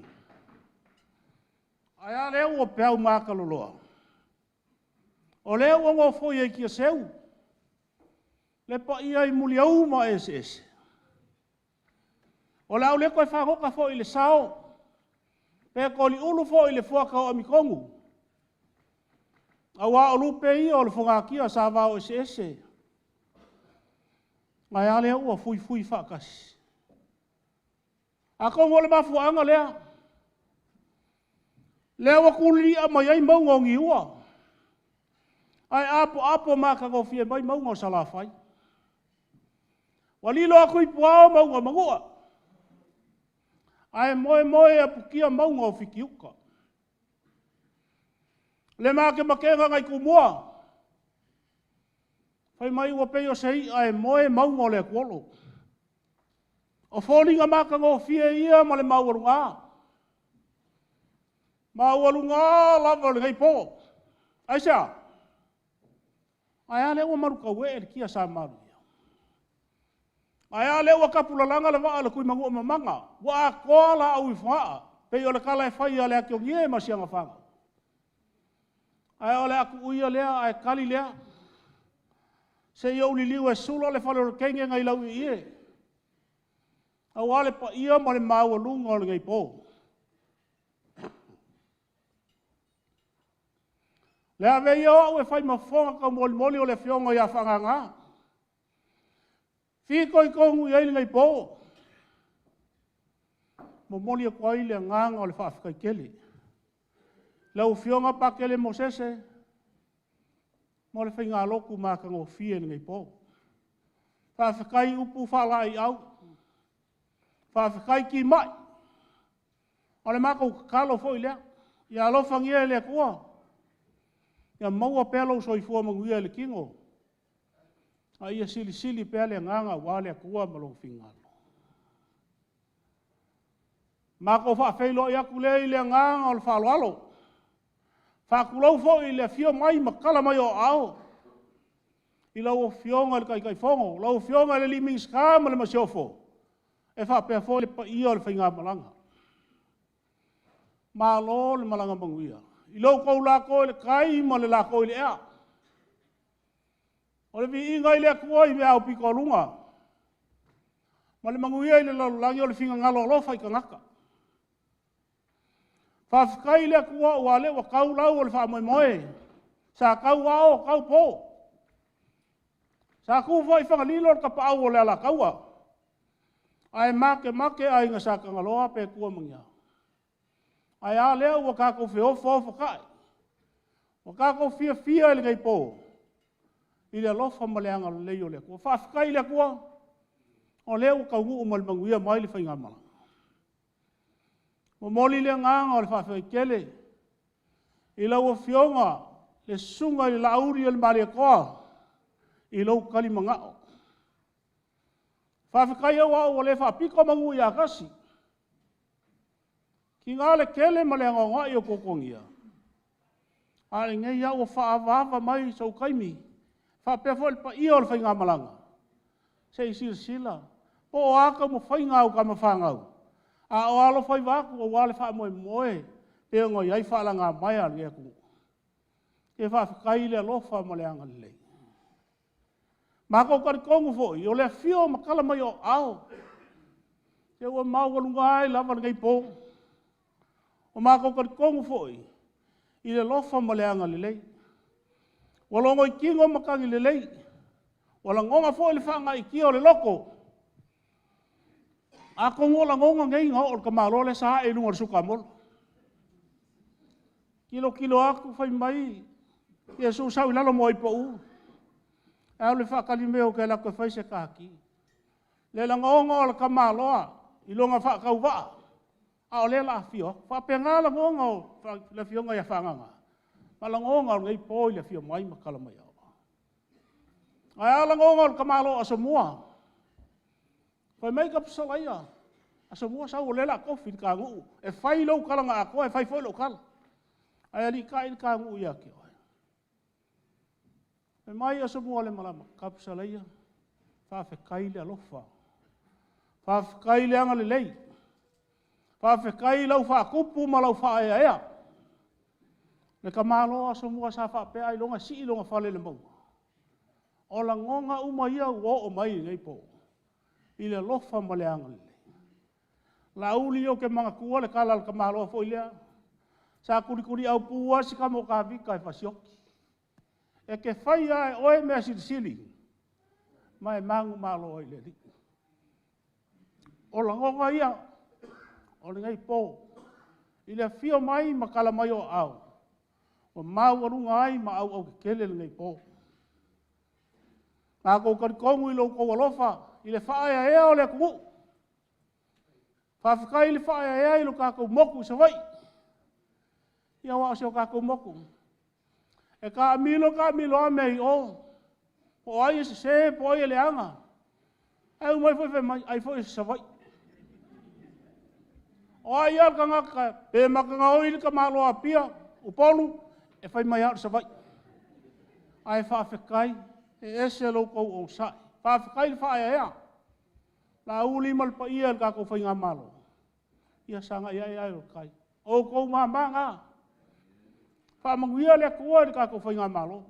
ae a lea ua peau mataloloa? O lea ua nofoia i Tiaseu le paia i Muliauma eseese. O le a ou le toe fagota foi i le sao pe toliulu foi i le fuata o Amitonu, aua o lupe ia o le fogatia sa vaoeseese, ae a lea ua fuifui faatasi? Atonu o le mafuaaga lea, lea ua tulilia mai ai mauga o Niua, ae apoapo matagofie mai mauga o Salafai. Ua lilo atu i puao mauga o Manua, ae moemoe apukia mauga o Fitiuta. Le matematega nai Tumua, fai mai ua pei o se i'a e moe mauga o le atuolo. O foliga matagofie ia ma le maualuga, maualuga lava o lenei po. Aisea? Ae a lea ua malutauee le tia sa maluia? Ae a lea ua tapulalaga le vaa o le Tuimanua mamaga, ua atoa laau i Fogaa, pei o le tala e fai a le Ationie ma si ana fanau. Ae o le a tuu ia lea ae tali lea, se i ou liliu e sula le fale o le teine nai Lauieie, aua le paia ma le maualuga o lenei po. Le ave ia o au e fai ma fofoga taumolimoli o le Afioga ia Faaagaga, fitoitonu i ai lenei po, momoli atu ai le agaga o le faafetai tele. Lau Afioga Pakele Mosese mo le faigalotu matagofie i lenei po. Faafetai upu faalaeiau, faafetai timai, o le matou tatalo foi lea, ia alofagia e le Atua, ia maua pea lou soifua manuia i le tino, a ia silisili pea le agaga aua le Atua ma lou finagalo. Matou faafeiloai atu lea i le agaga o le faaaloalo, faatulou foi i le afio mai ma tala mai o aao. I lau Afioga i le Taitaifono, lau Afioga i le Minisita ma le Masiofo, e faapea foi le paia o le faigamalaga. Malo le malaga manuia i lo outou lako i le tai ma le lako i le ea. O le viiga i le Atua i mea aupito aluga, ma le manuia i le lalolagi o le finagalo alofa i tagata. Faafetai i le Atua aua o lea ua tau lau o le faamoemoe, sa tau ao tau po. Sa tu foi i Fagalilo le tapaau o le Alataua, ae matemate aiga sa Tagaloa pe tua ma ni a. Ae a lea ua tatou feofaofata'i, ua tatou fiafia i lenei po i le alofa ma le agalelei o le Atua. Faafetai i le Atua o lea ua taunuu ma le manuia mai le faigamalaga. Momoli le agaga o le faafetai tele i lau Afioga le Susuga i le Laaulialemalietoa i lou talimanao. Faafetai aua ua le faapito manu ia tasi, tiga le tele ma le anoanoai o tuatuagia, a o lenei lava ua faaavaava mai sou taimi faapea foi le paia o le faigamalaga, se i silasila po o a taumafaiga a au tama fanau, a o alofaiva atu aua le faamoemoe pei ona i ai faalagamaea a lenei atunuu. Se faafetai i le alofa ma le agalelei. Matou talitonu foi, o le afio ma tala mai o aao, se ua maualuga ai lava lenei po. Ua matou talitonu foi i le alofa ma le agalelei, ua logoitino matagi lelei, ua lagona foi le faagaeetia o le loto. Atonu o lagona nei na oo i le tamaloa lea sa ae i luga o le sukamolo. Tilotilo atu fai mai Iesu, sau i lalo maua ai pau. Ae alu e faatali mai ou te alu atu e fai se ta ti. Le lagona o le tamaloa i lona faatauvaa, a o lea o le a afio atu. E faapena lagona o le afioga ia Fagaga ma lagona o lenei po i le afio mai ma tala mai ao. Ae a lagona o le tamaloa Asomua? Fai mai Tapusalaia, Asomua sau o lea o le a tofi le ta nuu, e fai lou tala na atoa e fai foi lou tala, ae aliitai le ta nuu ia te oe. Fai mai Asomualemalama, Tapusalaia, faafetai le alofa, faafetai le agalelei, faafetai lau faatupu ma lau faaeaea. Le tamaloa Asomua sa faapea ailoga e sii lona fale i le mauga. O lagona uma ia ua oo mai i lenei po i le alofa ma le agalelei. Laauli, ou te manatua le tala a le tamaloa foi lea, sa tulituliaupu lava si tama o Tavita e fasioti. E te faia lava e oe mea silisili ma e manumalo ai i le Alii. O lagona ia o lenei po i le afio mai ma tala mai o aao, ua maualuga ai ma auautetele lenei po. Matou talitonu i lo outou alofa i le faaeaea o le atunuu. Faafetai le faaeaea i lo tatou motu i Savaii, ia aua o si o tatou motu, e taamilo taamilo lava mea i o, po o ai e sese po o ai e leaga, ae uma ifo fai mai, ai foi o se Savaii. O ai lava le tagata pe matagaoi le tamaloa Apia, Upolu, e fai mai lava o le Savaii. Ae faafetai, e ese lo outou onosai, faafetai le faaeaea. Laauli ma le paia i le tatou faigamalo, ia sagai ane ai o le tai. O outou mama na. Faamanuia le Atua i le tatou faigamalo.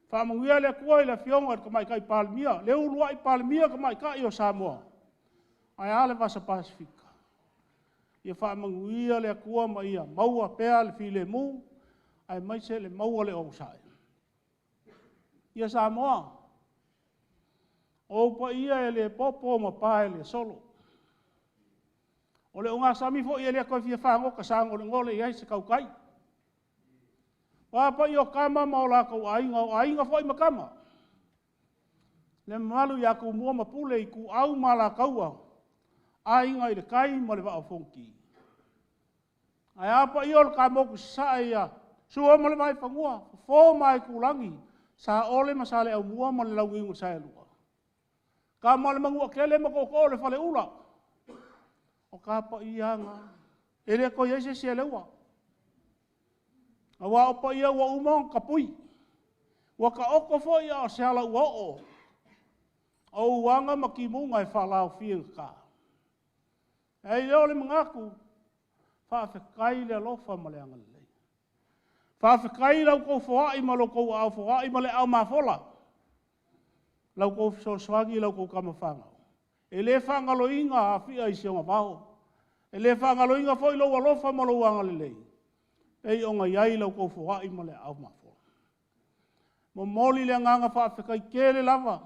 Faamanuia le Atua i le Afioga i le Tamaitai Palemia, le uluai Palemia Tamaitai o Samoa, ae a le Vasa Pasefika. Ia faamanuia le Atua ma ia maua pea le filemu, aemaise le maua o le onosai. Ia Samoa, o ou paia e le popo ma pae le solo. O le ogasami foi e le toe fia fagota sagolegole i ai se tautai. O a paia o tama ma o latou aiga, o aiga foi ma tama, le mamalu ia Tumua ma Pule, Ituau ma Alataua, Aiga i le Tai ma le Vaa o Fonoti. Ae a paia o le ta motu i Sasae ia Sua ma le Vaifanua, Fofo ma Aitulagi, Saole ma Saleaaumua ma le Launiu na Saelua. Tama a le Manuatele ma Tootoo o le Faleula. O ta paia na, e le toe i ai se isi e leua. Aua o paia ua uma ona tapui. Ua taoto foi a o se ala ua oo, o ou aga ma timuga e faalaofiagata. E ai lea o le manatu, faafetai le alofa ma le agalelei. Faafetai i la outou foai ma lo outou aao foai ma le aao mafola, la outou fesoasoani i la outou tama fanau. E le faagaloina Afia i si ona vao. E le faagaloina foi lou alofa ma lou agalelei, pei ona i ai la outou foai ma le aao mafola. Momoli le agaga faafetai tele lava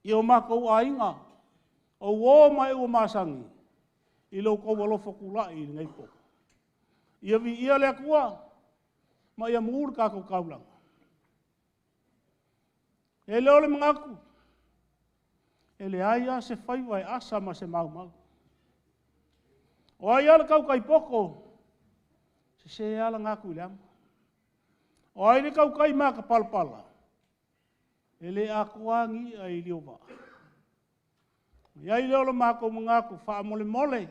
i o matou aiga, o uo ma e ua masani i lo outou alofa tulai i lenei po. Ia viia le Atua ma ia mu le tatou taulaga. E le o le manatu, e leai lava se faiva e asa ma se maumau. O ai lava le tautai poto, sese lava lana atu i le ama. O ai le tautai matapalapala, e le atoa lava ni i'a i Liovaa. Ona i ai lea o le matou manatu faamolemole,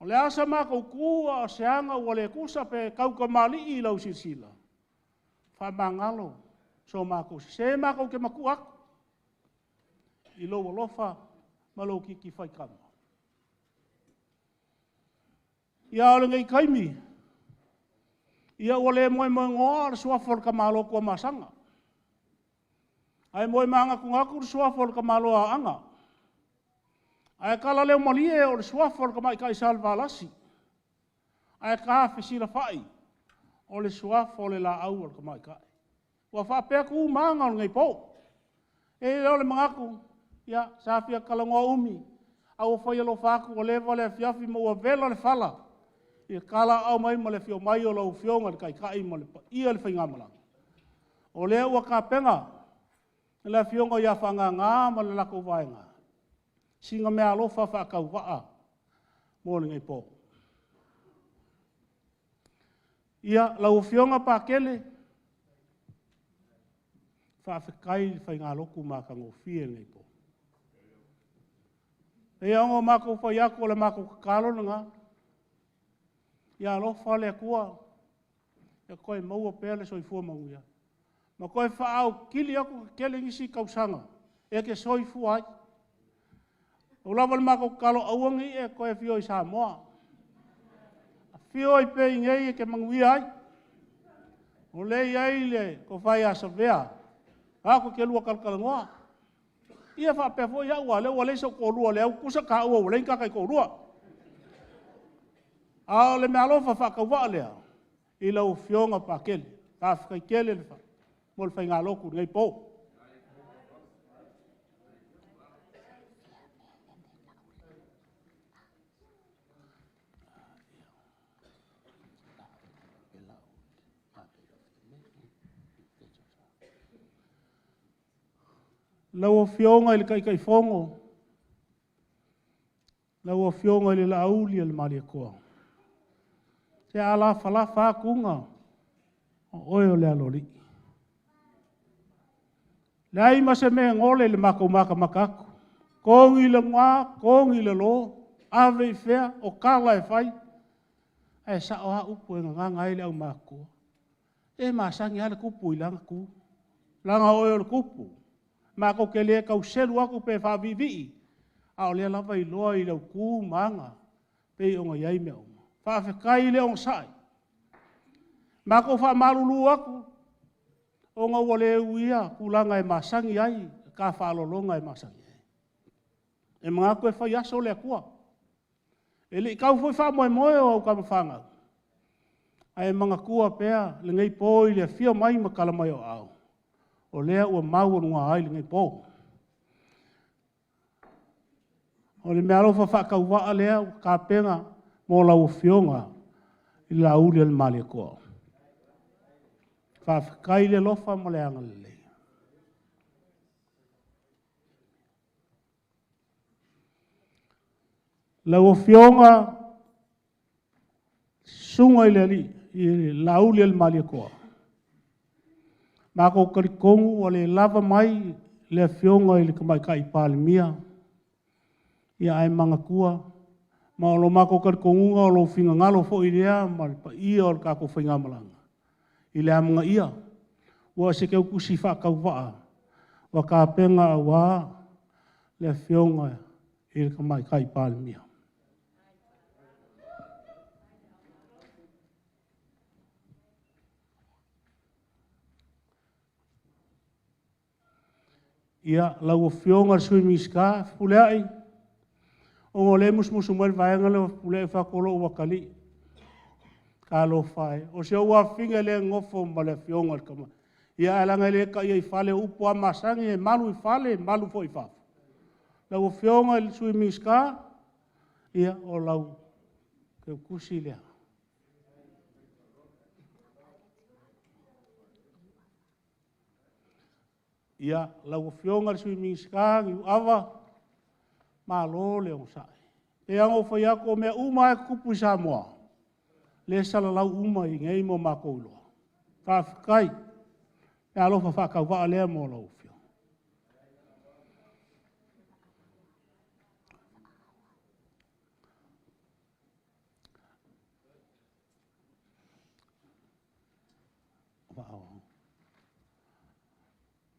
o le a sa matou tu a o se aga ua le tusa pe tautamalii i lau silasila, faamagalo so matou sese matou te matua atu i lou alofa ma lou titi faitama. Ia a o lenei taimi, ia ua le moemoenoa le suafa o le tamaloa Tuamasaga, ae moe manatunatu le suafa o le tamaloa Aana, ae talaleo malie o le suafa o le tamaitai Salevalasi, ae tafesilafai o le suafa o le laau a le tamaitai. Ua faapea tu ma aga o lenei po. E i ai lea o le manatu, ia, sa fia talanoa umi, a ua fai alofa atu ua leva le afiafi ma ua vela le fala i le talaaao mai ma le afio mai o lau Afioga i le Taitai ma le paia o le faigamalaga. O lea ua tapena le Afioga ia Faagatga ma le latou vaega sina meaalofa faatauvaa mo lenei po. Ia, lau Afioga Patele, faafetai i le faigalotu matagofie i lenei po. E pei lava ona matou fai atu, o le matou tatalo lena, ia alofa le Atua ia toe maua pea le soifua manuia ma toe faaautili atu tele nisi tausaga e te soifua ai. Pau lava le matou tatalo, aua ne i e toe afio i Samoa, afio ai pea i inei e te manuia ai. O lea e i ai le tofa ia Savea, tatou te lua talatalanoa. Ia faapea foi au, aua o lea ua leai sou toalua, o lea ua tutusa taua ua leai ni ta taitoalua. A o le meaalofa faatauvaa lea i lau Afioga Patele. Faafetai tele mo le faigalotu i lenei po. Lau Afioga i le Taitaifono, lau Afioga i le Laauli a le Malietoa, se a lafalafa lava tuga, o oe o le Aloalii. Leai ma se mea e gole i le matou matamata atu. Togi le ga, togi le lo, ave i fea, o tala e fai, ae sao lava upu e gagana ai le aumatutua. E masani lava le tupu i lana tu, leaga o oe o le tupu. Matou te le tau selu atu pe faaviivii, a o lea lava e iloa i lau tu ma aga pei ona i ai mea uma. Faafetai le onosai. Matou faamalulu atu ona ua le uia tulaga e masani ai, ta faaaloaloga e masani ai. E manatu e fai aso le Atua. E le i tau foi faamoemoe o au tama fanau, ae manatua pea lenei po i le afio mai ma tala mai o aao, o lea ua maualuga ai lenei po. O le meaalofa faatauvaa lea ua tapena mo lau Afioga i le Laauli a le Malietoa. Faafetai le alofa ma le agalelei. Lau Afioga, susuga i le Alii, i le Laauli a le Malietoa, matou talitonu ua le lava mai le Afioga i le Tamaitai Palemia, ia ae manatua, ma o lo matou talitonuga o lou finagalo foi lea ma le paia o le tatou faigamalaga i le amanaia. Ua o se keukusi faatauvaa ua tapena auā le Afioga i le Tamaitai Palemia. Ia, lau Afioga i le Sui Minisita, Fepuleai, ona o lea e musumusu mai le vaega lea o Fepuleai, ou fai atu o lou atalii. Talofa e, o si ou afafine lea e nofo ma le Afioga i le Tamaitai. Ia ae leaga e le taia i fale, o upu lava masani, e malu i fale, e malu foi i fafo. Lau Afioga i le Sui Minisita, ia o lau teutusi lea. Ia, lau Afioga i le Sui Minisita Niuava, malo le onosai. E pei lava ona ou fai atu, o mea uma lava e tutupu i Samoa, lea e salalau uma i inei ma o matou iloa. Faafetai. E alofa faatauvaa lea mo lau Afioga.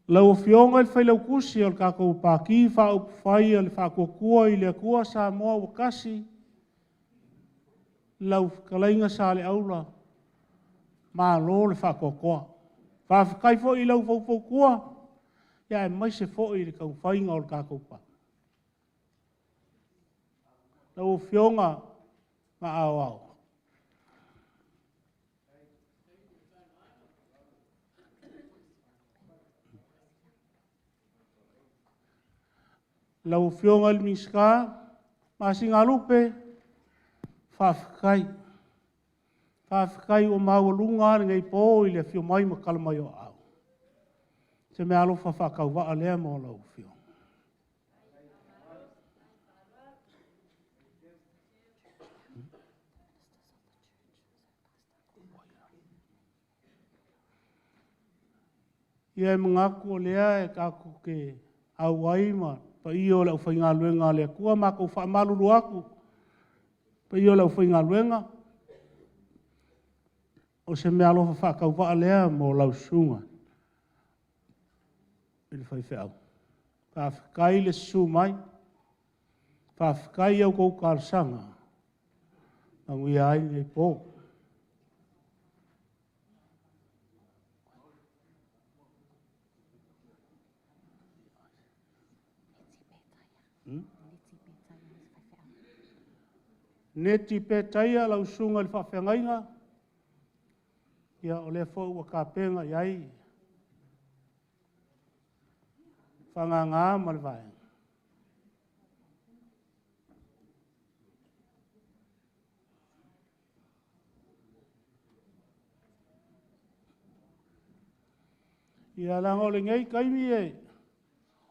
Lau Afioga i le Failautusi o le tatou Pati Faaupufai a le Faatuatua i le Atua Samoa ua Tasi, lau fetalaiga Saleaula, malo le faatoatoa. Faafetai foi i lau faufautua, aemaise foi le taumafaiga o le tatou Pati. Lau Afioga Aoao. Lau Afioga i le Minisita Masinalupe, faafetai. Faafetai ua maualuga lenei po i le afio mai ma tala mai o aao. Se meaalofa faatauvaa lea mo lau Afioga. Ia e manatu o lea e tatou te auai ma paia o le aufaigaluega a le Atua, matou faamalulu atu, paia o le aufaigaluega, o se meaalofa faatauvaa lea mo lau susuga i le faifeau. Faafetai le susu mai, faafetai i a outou talosaga, manuia ai lenei po. Neti Petaia lau susuga i le faafeagaiga, ia o lea foi ua tapena i ai Fagagā ma le Vaega. Ia leaga o lenei taimi e,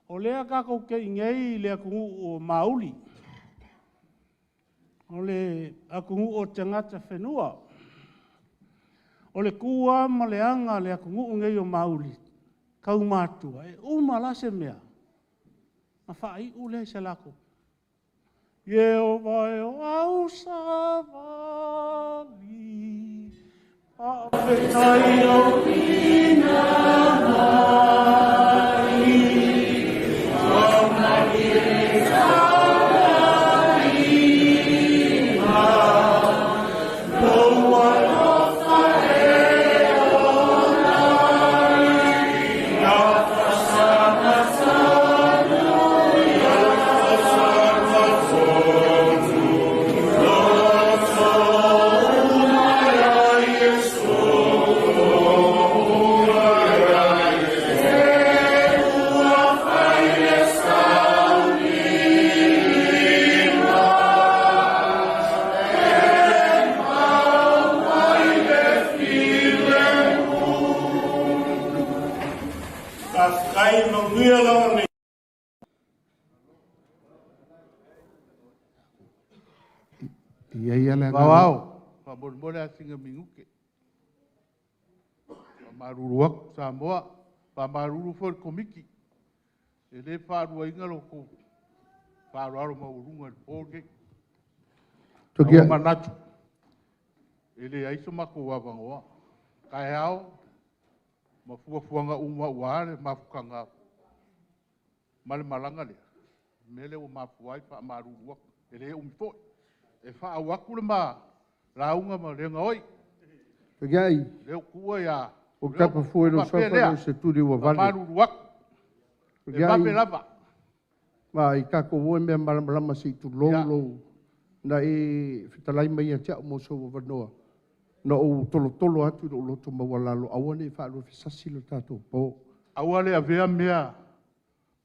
o lea tatou te i nei i le atunuu o Mauli, o le atunuu o tagata whenua. O le tua ma le aga le atunuu nei o Mauli, kaumatua, e uma la se mea, na faaiu lea i se latou. Ieova e o au savali, faafetai au ina mai, Faafetai manuia lava nei. Ia ia le agaga. Vavao, faamolemole a sina minute. Faamalulu atu Samoa, faamalulu foi le Komiti. E le faaluaina lo outou faaaloalo maualuga i le po lenei. Tokia. Ua manatu, e leai so matou avanoa. Taeao, Ma fuafuaga uma aua le mafutaga ma le malaga lea, mea lea ua mafua ai faamalulu atu, e le umi foi. E faaau atu le ma lauga ma le gaoi. Fegai. Lea ua tuua ia O tapa fua i lou faapea suafa lea, le se tuli ua vale. Faamalulu atu, e Fegai. vave lava. Ma i tatou o e mea malamalama se i tulou Ia. lou na e fetalai mai ia te au mo sou avanoa. Na ou tolotolo atu i lou loto maualalo, aua ne i faaluafesasi le tatou po. Aua le avea mea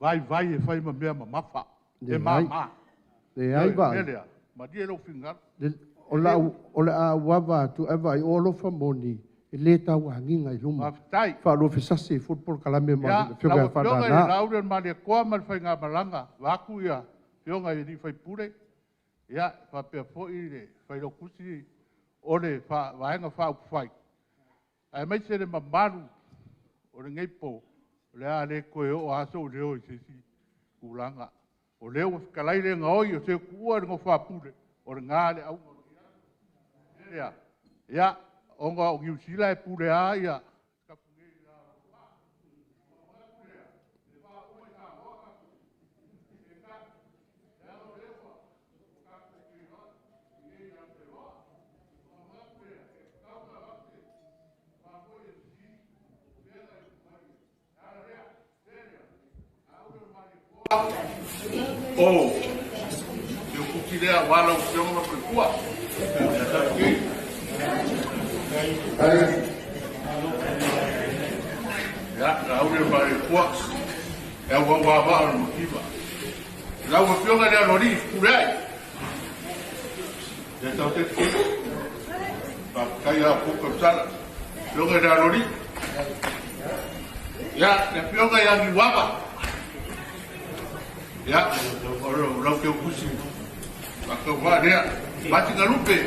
vaivai e fai ma mea mamafa, e Leai. mama. Leai Ioe, vaai. mea lea, malie lou finagalo. O lau, o le a uava atu e vaai o alofa moni, e le tauagiga i luma. Faafetai. Faaluafesasi ai foi le polokalame ma Ia, le afioga lau ia Afioga i le Faanana. Lauli o le Malietoa ma le Faigamalaga, vaeatu ia afioga i alii faipule, ia, faapea foi le Failautusi o le Vaega Faaupufai, aemaise le mamalu o lenei po, o le a le toe oo lava sou leo i se isi tulaga. O lea ua fetalai le gaoi o se tuua i le nofo a Pule, o lena le auga o le ia, ia, ona o Niu Sila e pule lava ia O te ukuti lea aua lau Afioga ma le faletua. Ia, Laauli ma le faletua, e auauavaa o le mativa. Lau Afioga i le Aloalii Fepuleai, ia tau te faafetai a fou tausala. Afioga i le Aloalii. Ia, le Afioga ia Niuava. Ia, o lau teutusi faatauvaa lea. Matigalupe.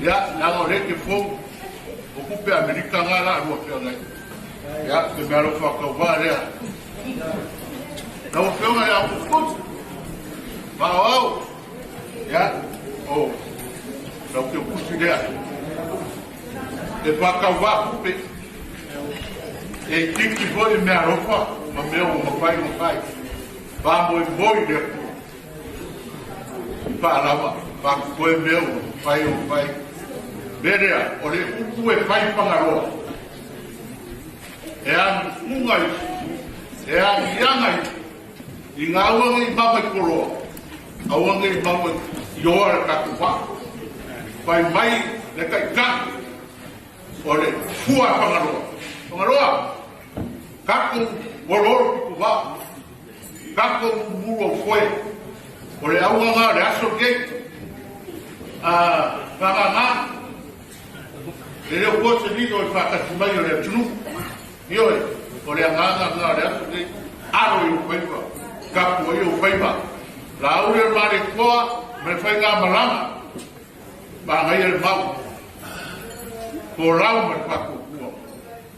Ia, leaga o lea e te fou, o tupe Amerika nga la lua feagai. Ia, te mea alofa faatauvaa lea. Lau Afioga ia Utukutu, Maoao. Ia, o lau teutusi lea. E faatauvaa tupe. E tiki foi mea alofa ma mea ua mafai ona fai. Faamoemoe i le Atua. I faalava, faatotoe mea ua mafai ona fai. Mea lea, o le upu e fai Fagaloa. E agiuga i, e agiaga i, i ngā aua nei mama i koloa, aua nei mama i oa le tatou vaa. Fai mai le taitai o le fua a Fagaloa. Fagaloa, tatou ololo pito vaa, tatou mulumulu au foe, o le auga o le aso lenei. Fagagā, e le o po se lilo i faatasi mai o le atunuu. Ioe, o le agaga lena o le aso lenei, alo i ou faiva, tapu ai ou faiva. Laauli o le Malietoa ma le Faigamalaga, manaia le mau, folau ma le faatuatua.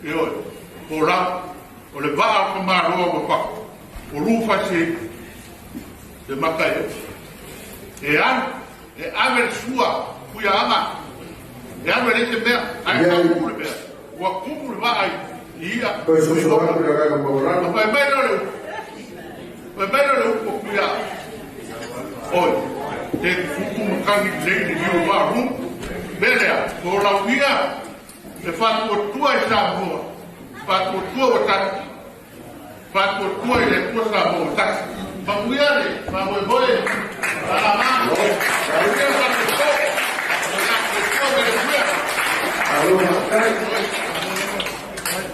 Ioe, folau, o le vaa o Tamaloa ua fafo, o lu fasi le mata e e alu, e ave le sua, kuiaaga, e alu e leai se mea, ae faapupu le mea, ua tumu le vaa i ia. Toe soso atu le agaga maualalo. Fai mai lea o le upu, fai mai lea o le upu o kuiaaga. Oi, te tupu matagi lelei le liu o vaa Mea lea, folauia le faatuatua i Samoa, faatuatua ua tasi, faatuatua i le Atua Samoa ua tasi. Manuia le faamoemoe, faalama, manuia le faatuatua, ia soifua ma le manuia. Alo faafetai.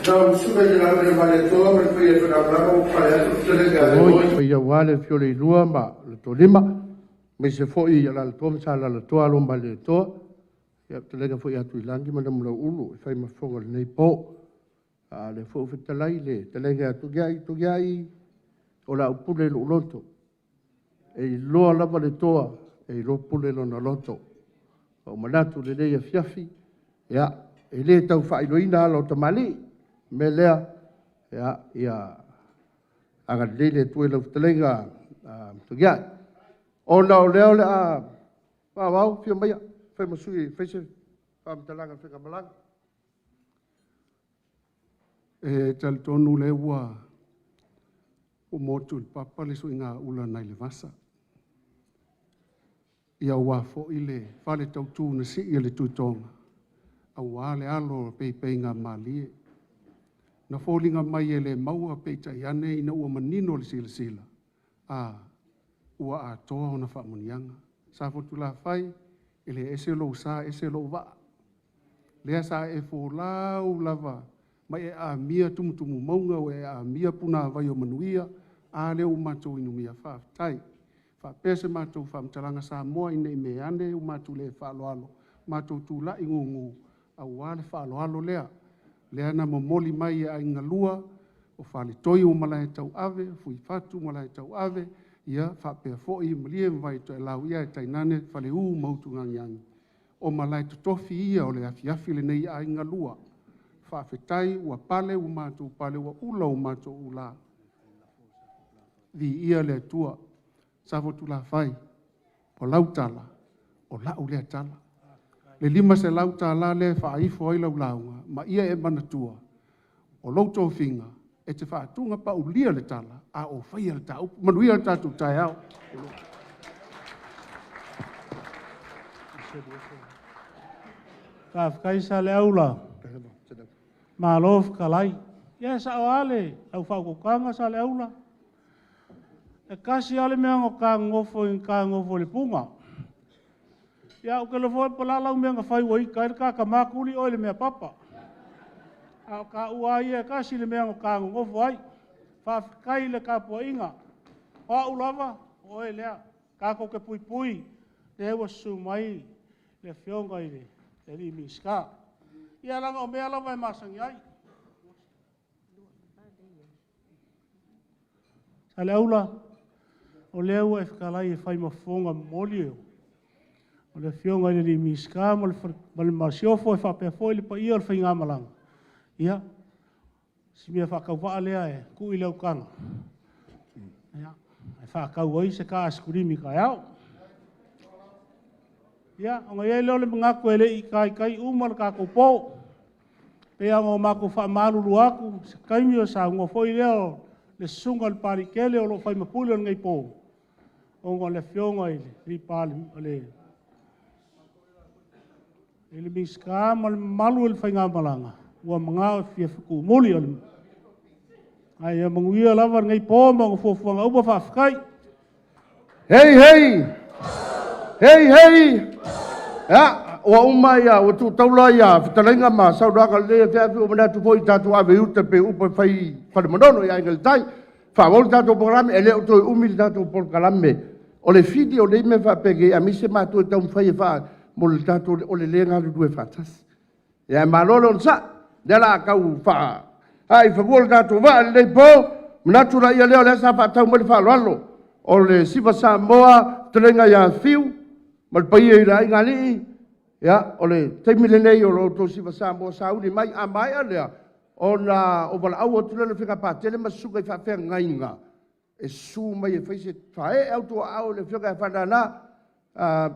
Lau susuga i le Lauli o le Malietoa ma le paia o le Faigamalaga ua pale atu le fetalaiga ia Oi, Oi. paia ua le afio le ilua ma le tolima. Aemaise foi ia Lalotoa ma sa Lalotoa alo ma le toa. Ia fetalaiga foi atu i langi ma Namulauulu e fai mafofoga o lenei po. A le foi fetalai le fetalaiga ia Tugiai, o le au pule i lou loto. E iloa lava le toa, e iloa pule lona loto. O manatu lenei afiafi, ia, e le tau faailoina ala o tamalii. Me lea, ia, ia, agalelei le Atua i lau fetalaiga Tugiai. Ona o lea o le a faaauau, fia maia, fai ma sui, fai se faamatalaga o le faigamalaga. E talitonu lea ua motu i le papa le suiga ula nai le vasa. Ia ua foi le fale tautu na sii e le tuitoga, auā le alo o peipeiga malie. Na foliga mai e le maua peitai ane ina ua manino le silasila, a ua atoa ona faamanuiaga. Safotulafai, e le ese lou sa ese lou vaa. Lea sa e folau lava ma e amia tumutumu mauga ua e amia punavai o manuia, a lea ua matou inumia, faafetai. Faapea se matou faamatalaga Samoa ina ne i meaane ua matou le faaaloalo, matou tulai gugu aua le faaaloalo lea. Lea na momoli mai e aiga lua, o Faletoi ma Malaetauave, Fuifatu ma Malaetauave, ia faapea foi Malie ma Vaitoelau, ae tainane Faleu ma Utuagiagi. O malae totofi ia o le afiafi lenei i aiga lua. Faafetai ua pale ua matou pale, ua ula ua matou ula. Viia le Atua. Safotulafai, o lau tala, o lau lea tala. Le $500 lea e faaifo ai lau lauga, ma ia e manatua, o lou tofiga, e te faatugapaulia le tala, a o faia le taupu. Manuia le tatou taeao. Faafetai Saleaula, malo fetalai. Ia e sao lava le au faautautaga Saleaula. E tasi lava le mea na ta nonofo i le puna. Ia ou te iloa foi po o le a lau mea na fai ua ita ai le ta tama tuli oe i le mea papa. A o taua lava ia e tasi le mea na ta nonofo ai. Faafetai i le tapuaiga. O au lava, o oe lea. Tatou te puipui, lea ua susu mai le Afioga i le alii Minisita. Ia leaga o mea lava e masani ai. Saleaula, o lea ua e fetalai e fai ma fofoga momoli o le Afioga i le Minisita ma le Masiofo e faapea foi le paia o le faigamalaga. Ia, si mea faatauvaa lea e tuu i le autaga, ia, e faatau ai se ta asekulimi taeao. Ia, ona i ai lea o le manatu e le i taitai uma le tatou po. Pei ona o matou faamalulu atu, se taimi o saunoa foi lea o le susuga o le Palikele o lo o fai ma pule o lenei po, ona o le Afioga i le Minisita ma le mamalu o le faigamalaga, ua manao e fia tuumuli. Ae ia manuia lava lenei po ma ona fuafuaga uma, faafetai. Hei, hei! Hei, hei! Ia, ua uma ia, ua tuutaula ia fetalaiga ma saunoaga lelei e feafi ua manatu foi i tatou ave i uta pe upa e fai fale manono i Aiga i le Tai. Faaauau le tatou polokalame, e le o toe umi le tatou polokalame. O le fili o nei mea faapenei, aemaise matou e taumafai e faa, mo le tatou, o le le galulue faatasi. Ia, malo le onosai, lea la tau faa, ai fanua le tatou vaa i lenei po, manatu laia lea o lea sa faatau mai le faaaloalo. O le Siva Samoa, fetalaiga ia Fiu, ma le paia i le aiga alii, ia, o le taimi lenei o lo outou Siva Samoa sauni mai, a maea lea, ona o valaau atu lea le Afioga Patele ma susuga i faafeagaiga, e susu mai e fai se faee autoaao i le Afioga ia Faanana,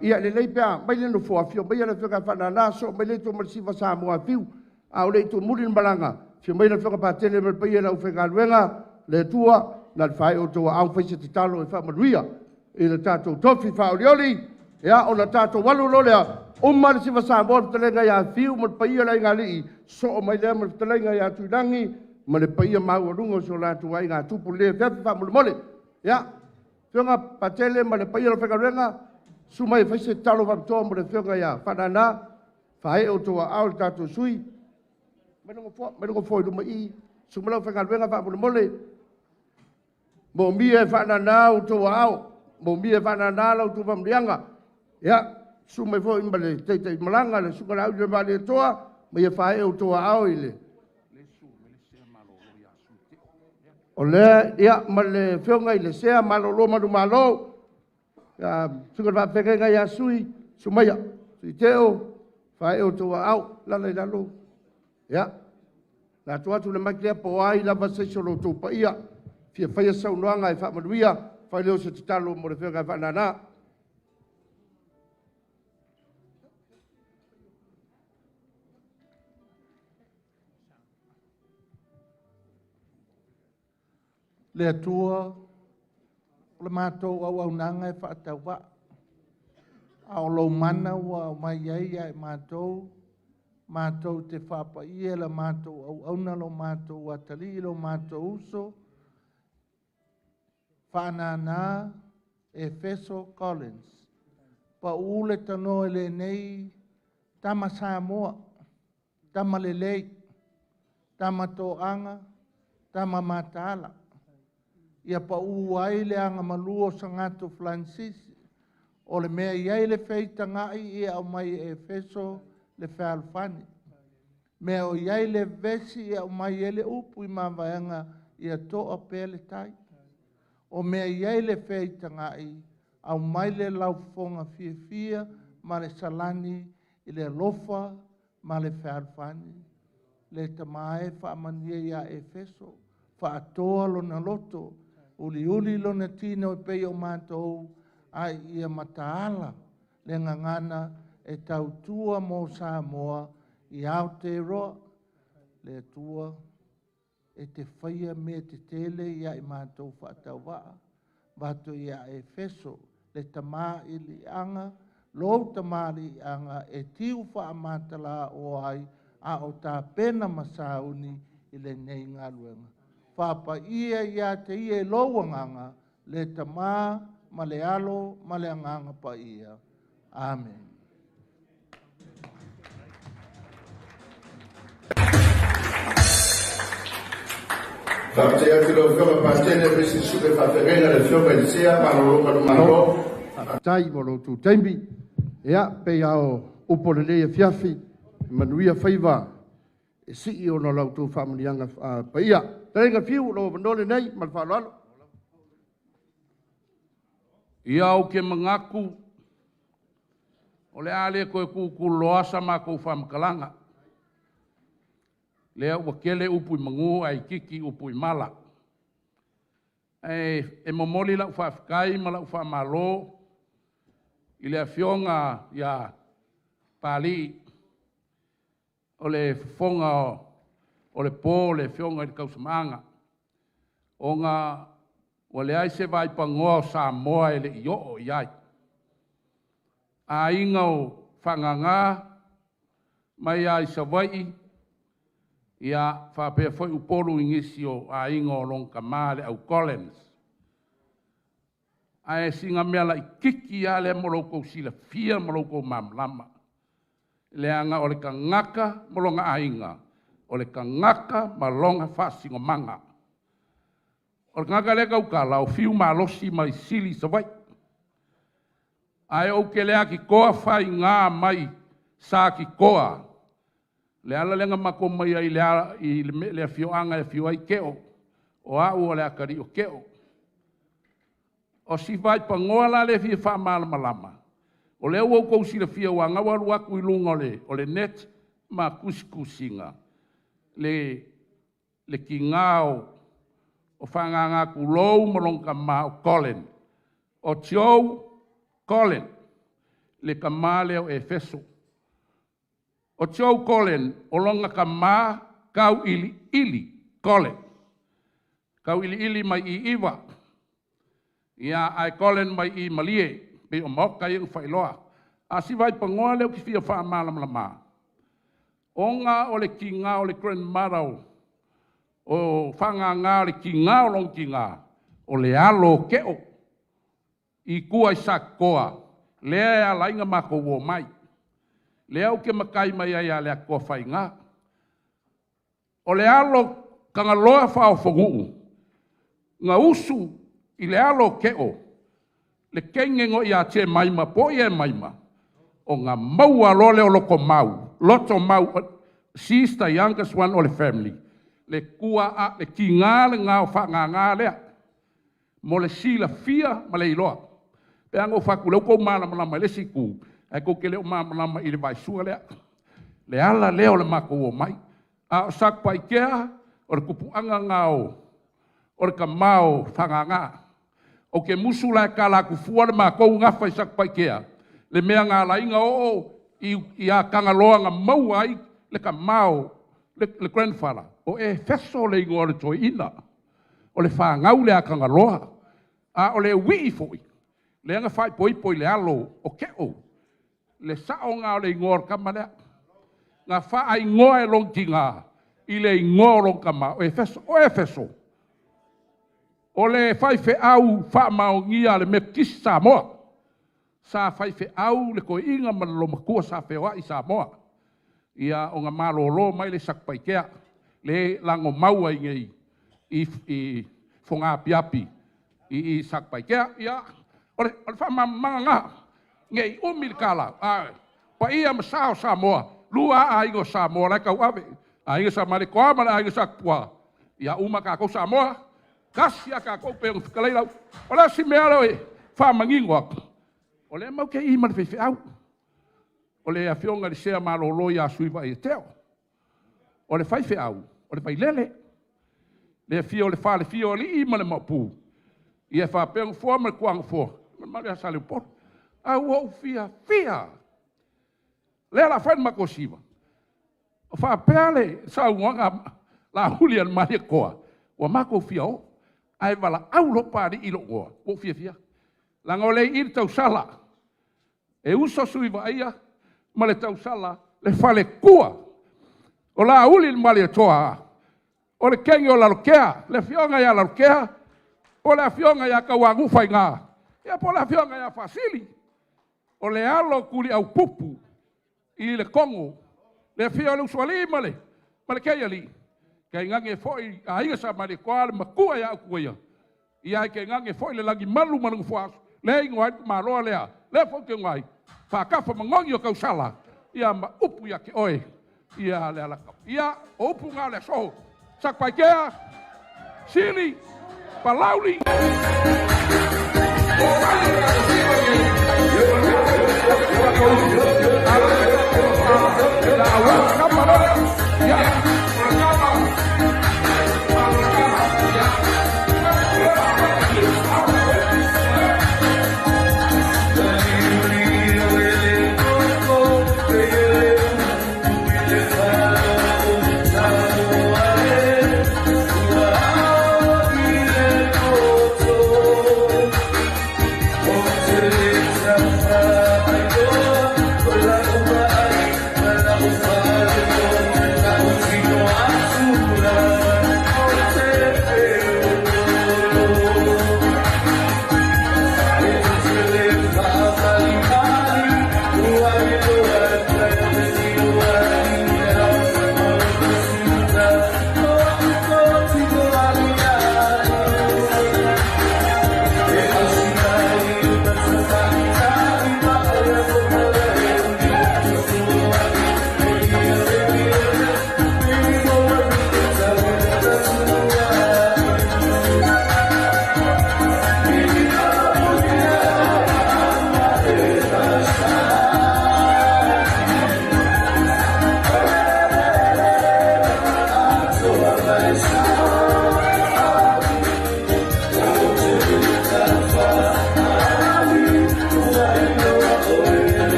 ia lelei pea mai le nofoa, afio mai le Afioga ia Faanana, soo mai le itu ma le Siva Samoa Fiu, a o le itu muli le malaga, afio mai le Afioga Patele ma le paia i le aufaigaluega, le Atua, na le faee autoaao fai se tatalo e faamanuia i le tatou tofi faaolioli, ia, ona tatou alu loa lea, uma le Siva Samoa le fetalaiga ia Fiu ma le paia i le aiga alii, soo mai lea ma le fetalaiga ia Tuilagi, ma le paia maualuga o so latou aiga tupu le feafi faamolemole. Ia, Afioga Patele ma le paia o le aufaigaluega, susu mai e fai se tatalo faapitoa mo le Afioga ia Faanana, faaee outou aao i le tatou sui. Mai le nofoa i luma i i, susu mai le aufaigaluega faamolemole. Moomia e Faanana outou aao, moomia e Faanana la outou faamanuiaga. Ia, susu mai foi ma le taitai malaga, le susuga Lauli le Malietoa, ma ia faaee outou aao i le o lea, ia, ma le Afioga i le Sea Malolo Manumalo, susuga i le faafeagaiga ia Sui, Sumaia, Sui Teo, faaee outou aao, lala i lalo. Ia, la atu atu le maki lea po o ai lava se isi o lo outou paia, fia faia saunoaga e faamanuia, fai leo se tatalo mo le Afioga ia Faanana. Le Atua, o le matou auaunaga e faatauvaa, a o lou mana ua aumai ai ia i matou, matou te faapaia le matou auauna, lo matou atalii, lo matou uso, Faanana Efeso Collins. Pau le tanoa i lenei tama Samoa, tama lelei, tama toaga, tama mataala. Ia pau ai le agamalu o Sagato Francis, o le mea e i ai le feitagai ia aumai e Efeso le fealofani. Mea o i ai le vevesi ia aumai ai le upu i mavaega ia toa pea le tai. O mea e i ai le feitagai, aumai le laufofoga fiafia ma le salani i le alofa ma le fealofani. Le Tama e, faamanuia ia Efeso, faatoa lona loto, uliuli lona tino e pei o matou, a ia mataala le gagana e tautua mo Samoa i Aotearoa. Le Atua e te faia mea tetele ia i matou faatauvaa, vato ia Efeso, le tama iliaga, lou tamaliiaga e tiu faamatala o ai, a o tapena ma sauni i lenei galuega. Faapaia ia te ia e lou agaga, le Tama ma le Alo ma le Agaga Paia. Amene. Faafetai atu i lau Afioga i le Paratene aemaise le Susuga i le Faafeagaiga le Afioga i le Sea, malolo manumalo. Faafetai mo lo outou taimi. Ia, pei lava o upu o lenei afiafi, e manuia faiva e sii ona o la outou faamanuiaga paia. Fetalaiga Fiu, lou avanoa lenei ma le faaaloalo. Ia, ou te manatu o le a le toe tutuloa sa matou faamatalaga, lea ua tele upu i manu ae itiiti upu i mala. Ae momoli lau faafetai ma lau faamalo i le Afioga ia Papalii, o le fofoga o le po le Afioga i le Tausamaaga, ona ua leai se vaipanoa o Samoa e le i oo i ai. Aiga o Faaga mai lava i Savaii faapea foi Upolu i nisi o aiga o lona tama le au Collins. Ae sina mea laitiiti lava lea mo lo outou silafia ma lo outou malamalama, leaga o le tagata ma lona aiga, o le tagata ma lona faasinomaga. O le tagata lea e tautala, o Fiu malosi mai Sili i Savaii, ae ou te le atitoa faiga mai Satitoa. O le ala lea na matou omai ai i le afioaga e afio ai Teo, o au o le atalii o Teo. O si vaipanoa la lea e fia faamalamalama, o lea ua outou silafia aua o lena ua alu atu i luga o le net ma tusitusiga le tina o Faaga tulou ma lona tama o Colin. O Joe Colin le tama lea o Efeso. O Joe Colin o lona tama Tauiliili Colin, Tauiliili mai Iva, ae Colin mai Malie, pei o maota ia na faailoa. A o si vaipanoa lea ou te fia faamalamalama, ona o le tina o le grandmother o Faaga o le tina o lona tina, o le alo o Teo i tua i Satitoa, lea e ala ai ona matou omai. Lea ou te matai mai ai ia Leatoa Faiga. O le alo o Tagaloa Faofonuu na usu i le alo o Teo, le teine na ia Jemaima po o Iemaima, ona maua loa lea o Lotomau, Lotomau she is the youngest one o le family, le tina lena o Faaga lea, mo le silafia ma le iloa. E pei lava ona ou fai atu o lea ua outou malamalama i le isi itu, ae tou te le o malamalama i le vaesua lea. O le ala lea o le matou omai. A o Satupaitea, o le tupuaga lena o le tama o Faaga. Ou te musu la e tala atu fua le matou gafa i Satupaitea, le mea na ala ai ona oo ia Tagaloa na maua ai le tama o le grandfather, o Efeso le igoa o le toeaina. O le fagau le akagaloa. A o le uii foi, lea na faaipoipo i le alo o Keo, le saoga o le igoa o le tama lea. Na faaigoa e lona tina i le igoa o lona tama o Efeso. O Efeso, o le faifeau faamaonia a le Metotisi Samoa. Sa faifeau le toeaina ma le olomatua sa feoai i Samoa. Ia, ona malolo mai lea i Satupaitea, lea e lagomau ai nei i Fogaapiapi i Satupaitea. Ia, o le faamalamalamaga lena, ne i umi le tala, a o paia ma sa o Samoa, e lua lava aiga o Samoa o la e tauave, Aiga Sa Malietoa ma le Aiga Sa Tupua, ia uma tatou Samoa, tasi lava tatou pei ona fetalai Lauaki. O le isi mea lea e faamanino atu, o lea matou te i i ma le faifeau, o le Afioga i le sea malolo ia Suivaaia Teo. O le faifeau, o le Vailele, le afio o le falefia o alii ma le Maopu, ia e faapea Nofoa ma le tuanofoa ma le mamalu ia Saleupolu. Ae ua ou fiafia lava, o lea o le a fai le matou siva, o faapea le saunoaga a Laauli a le Malietoa, ua matou fia o, ae valaau loa Papalii i lou igoa, ua ou fiafia. Leaga o lea e i i le tausala, e uso Suivaaia ma le tausala le faletua o Laauli le Malietoa, o le teine o Lalotea, le afioga ia Lalotea po o le afioga ia Tauanuu Faiga, ia po o le afioga ia Faasili, o le alo o Tuliaupupu i Letogo, le afio o le Usoalii ma le Keialii, tainane foi Aiga Sa Malietoa, le matua ia Utuia, ae tainane foi le Lagimalu ma le Nofoaso, lea e igoa ai le tamaloa lea, lea foi ou te igoa ai, faatafamanoni o tausala ma upu ia te oe Lealailepule. Ia, o upu na o le aso. Satupaitea, Sili, Palauli.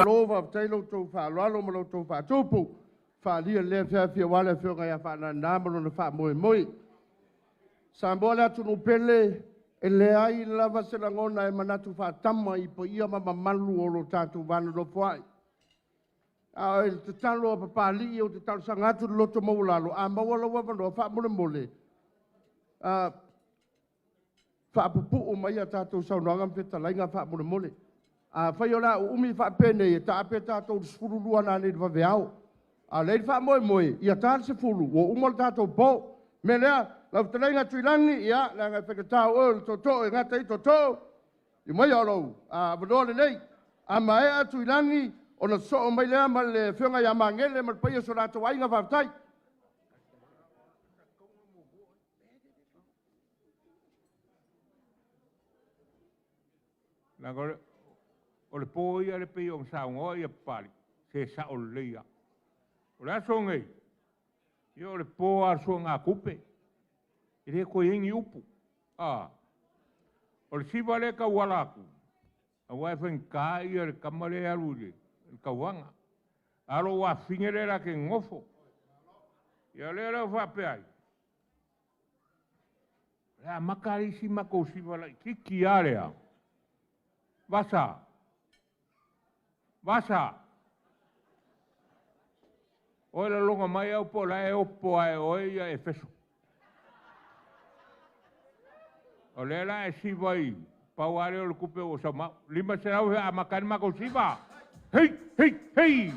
Malo faafetai lo outou faaaloalo ma lo outou faatupu faaalia i lenei afiafi aua le Afioga ia Faanana ma lona faamoemoe. Samoa le atunuu pele, e leai lava se lagona e manatu faatama i paia ma mamalu o lo tatou va nonofo ai. A o le tatalo a Papalii ou te talosaga atu i le loto maualalo, a maua lou avanoa faamolemole, faapupuu mai a tatou saunoaga ma fetalaiga faamolemole. Afai o le a uumi faapenei, e taape tatou i le 12 nanei i le vaveao. A o lea e i ai le faamoemoe, ia ta le 10 ua uma le tatou po. O le mea lea, lau fetalaiga Tuilagi, ia, leaga e faigata o oe o le tootoo e gata ai tootoo, aumaia lou avanoa lenei. A maea Tuilagi, ona sosoo mai lea ma le Afioga ia Magele ma le paia o so latou aiga. Faafetai. Leaga o le po ia lea e pei ona saunoa Papalii, se sao lelei lava. O le aso lenei, ia o le po lava o le suegatupe. E lē toe i ai ni upu a o le siva lea tauala atu auā e faigata ia le tama lea e alu i le tauaga a o lou afafine lea la te nonofo. Ia lea la ua faapea ai, o le a amata le isi matou siva laitiiti lava lea. Vasa, Vasa, oe laloga mai au po o la e opo lava e oe ia Efeso. O lea la e siva i pau lava lea o le tupe ua sau ma au. 500 e amata ai le matou siva. Hei, hei, hei!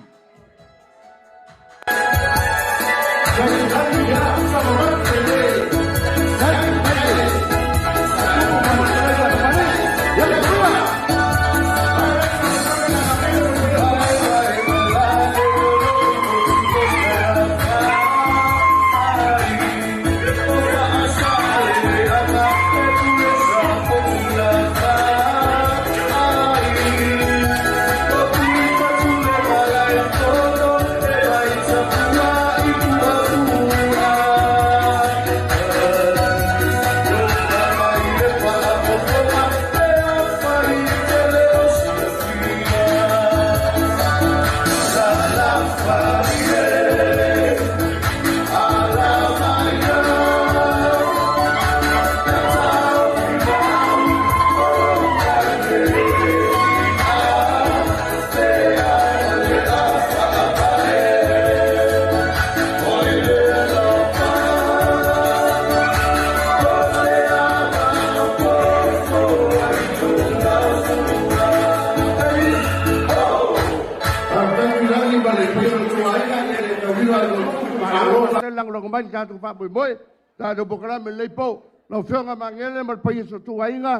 Lagolago mai le tatou faamoemoe, tatou polokalame lenei po. Lau Afioga Magele ma le paia o si outou aiga,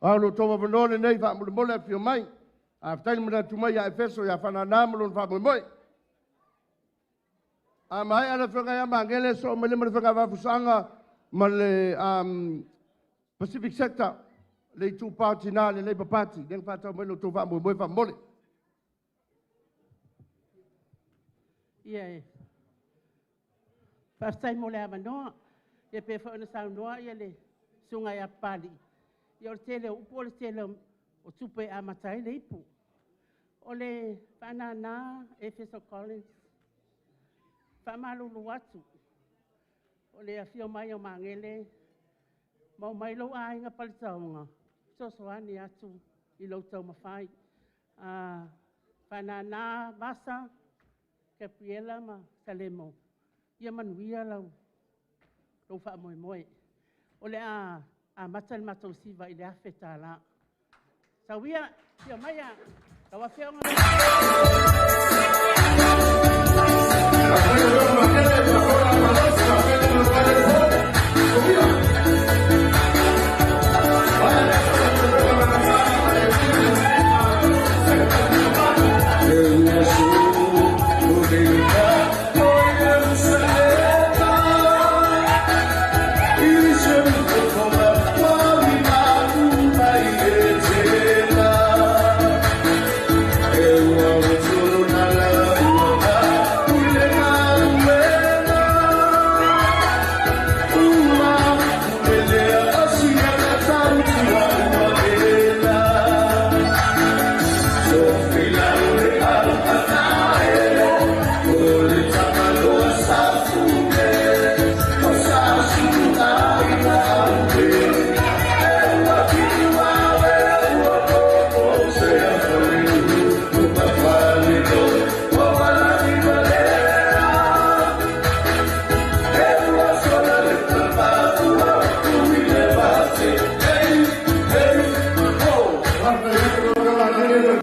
a o lo outou avanoa lenei faamolemole afio mai. Faafetai le manatu mai ia Efeso ia Faanana ma lona faamoemoe. A maea le afioga ia Magele, soo mai le ma le afioga Vafusaaga ma le Pacific Sector, le itupa o tina le Labour Party, lea na faatau mai lo outou faamoemoe faamomole. Ia e faafetai mo le avanoa. Ia pei foi ona saunoa ia le susuga ia Papalii, ia o le tele o upu o le tele o tupe e amata ai le ipu. O le Faanana Efeso Collins, faamalulu atu, o le afio mai o Magele ma omai lou aiga Paletaoga, fesoasoani atu i lou taumafai. Faanana Vasa, Gabriela ma Salemo, ia manuia lou faamoemoe. O le a amata le matou siva i le $1,000. Sau ia, afio maia, lau afioga.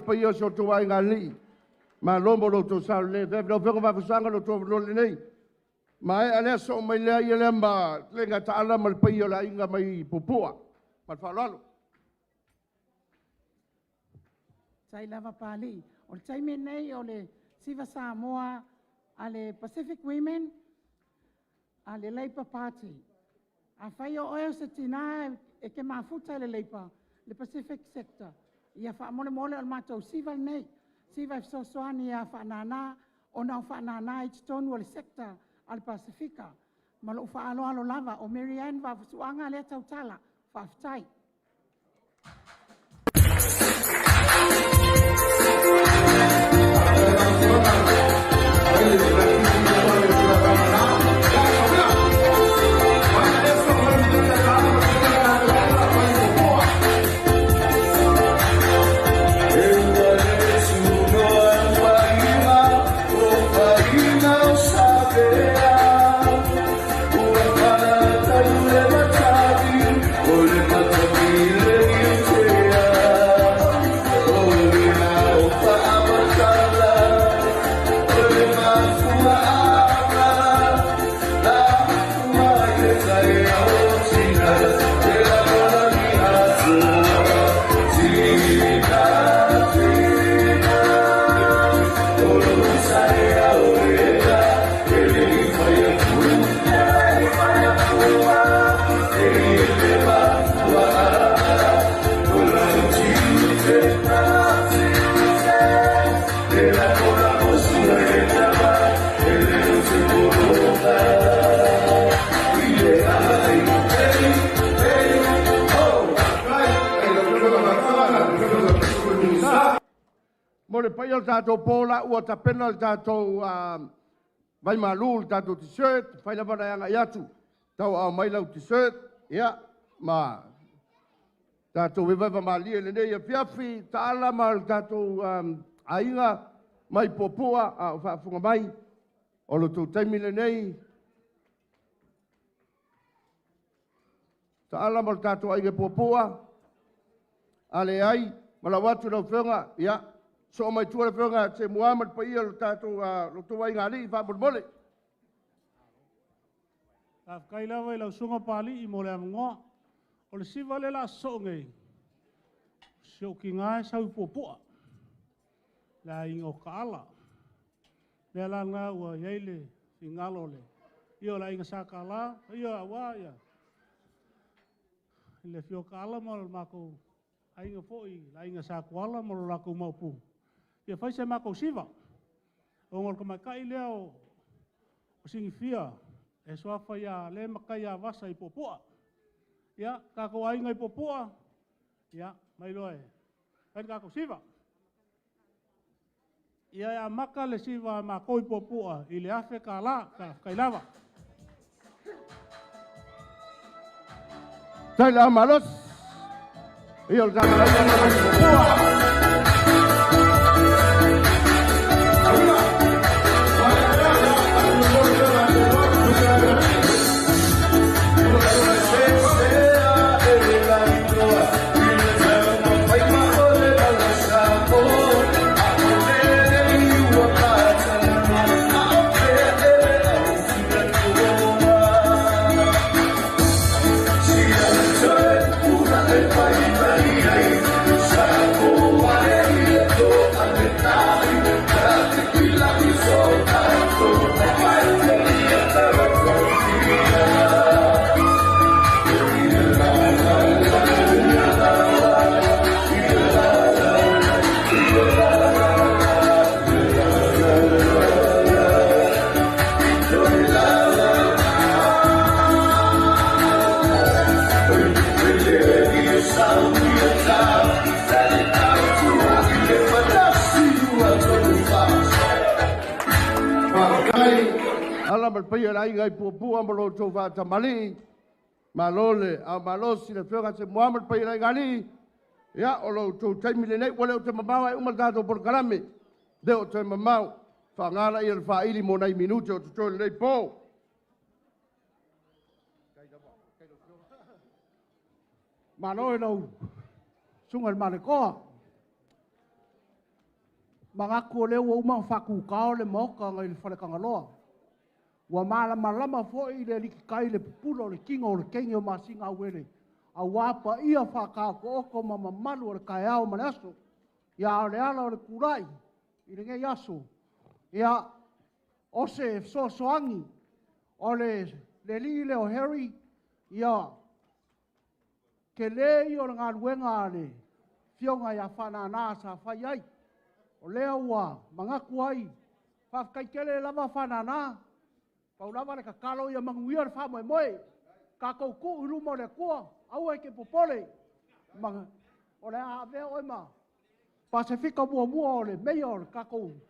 Paia o si outou aiga alii, malo mo lo outou sao lelei. Faafetai lau Afioga Vaafusuaga lo outou avanoa lenei. Maea lea soo mai lea ia lea ma le taala ma le paia o le aiga mai Puapua. Ma le faaaloalo. Tai lava Papalii. O le taimi nei o le Siva Samoa a le Pacific Women a le Labour Party. A fai o oe o se tina e ke mafuta i le Labour, le Pacific Sector, ia faamolemole o le matou siva lenei. Siva e fesoasoani ia Faanana, ona o Faanana i totonu o le sector a le Pasifika. Ma lou faaaloalo lava, o Mary Ann Vaafusuaga lea tautala. Faafetai. Mo le paia o le tatou po la ua tapena le tatou vai malu, le tatou dessert, fai lava na e agai atu, tauaao mai lau dessert, ia, ma tatou evaeva malie lenei afiafi, taala ma le tatou aiga mai Puapua, a o faafofoga mai, o lo outou taimi lenei, taala ma le tatou aiga Puapua, a leai, ma lau atu lau Afioga, ia, soo mai tua le Afioga Semua ma le paia o le tatou lo outou aiga alii faamolemole. Faafetai lava i lau susuga Papalii mo le avanoa. O le siva lea o le a sosoo nei, si ou tiga e sau i Puapua, le aiga o Taala. O lea la lena ua i ai le finagalo o le paia o le aiga Sa Tala, paia aua ia le afio o Taala ma le matou aiga foi, le aiga Sa Tuala ma lo latou Maopu, ia fai se matou siva. Ona o le tamaitai lea o Sigifia, e suafa ia le matai ia Vasa i Puapua. Ia, tatou aiga i Puapua, ia, mai loa e fai le tatou siva. Ia e amata le siva a matou i Puapua i le $1,000, faafetai lava. Tai le malosi. Ia o le tatou aiga mai Puapua. Ala ma le paia o le aiga i Puapua ma lo outou faatamalii, malo le ao malosi le Afioga Semua ma le paia o le aiga alii, ia o lo outou taimi lenei, ua le o toe mamao ae uma le tatou polokalame, le o toe mamao, faaaoga laia le faaili mo nai minute o totoe lenei po. Malo i lau susuga i le Malekoa. Manatu o lea ua uma ona faatutao le maota nai le Faletagaloa. Ua malamalama foi le alititai le pupula o le tino o le teine o Masina Auele, aua paia faataotooto ma mamalu o le taeao ma le aso. Ia o le ala o le tulai i lenei aso, ia o se fesoasoani o le alii lea o Harry, ia tele ia o le galuega a le afioga ia Faanana sa fai ai. O lea ua manatu ai, faafetai tele lava Faanana. Pau lava le tatalo ia manuia le faamoemoe. Tatou tuu i luma o le Atua, aua e te popole. Ma, o le a avea oe ma Pasefika muamua o le meia o le tatou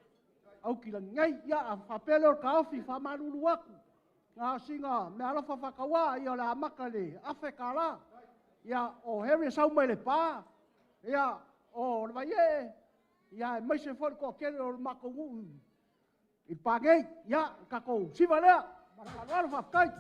Aukilani nei. Ia, a faapea lea o le taofi, faamalulu atu. Na o sina meaalofa faatauā, ia o le a amata i le $1,000. Ia, o Harry e sau mai le pa, ia, o le Vaiee, ia, aemaise foi le toatele o le matou nuu i le pa nei. Ia, le tatou siva lea. Ma le faaaloalo, faafetai.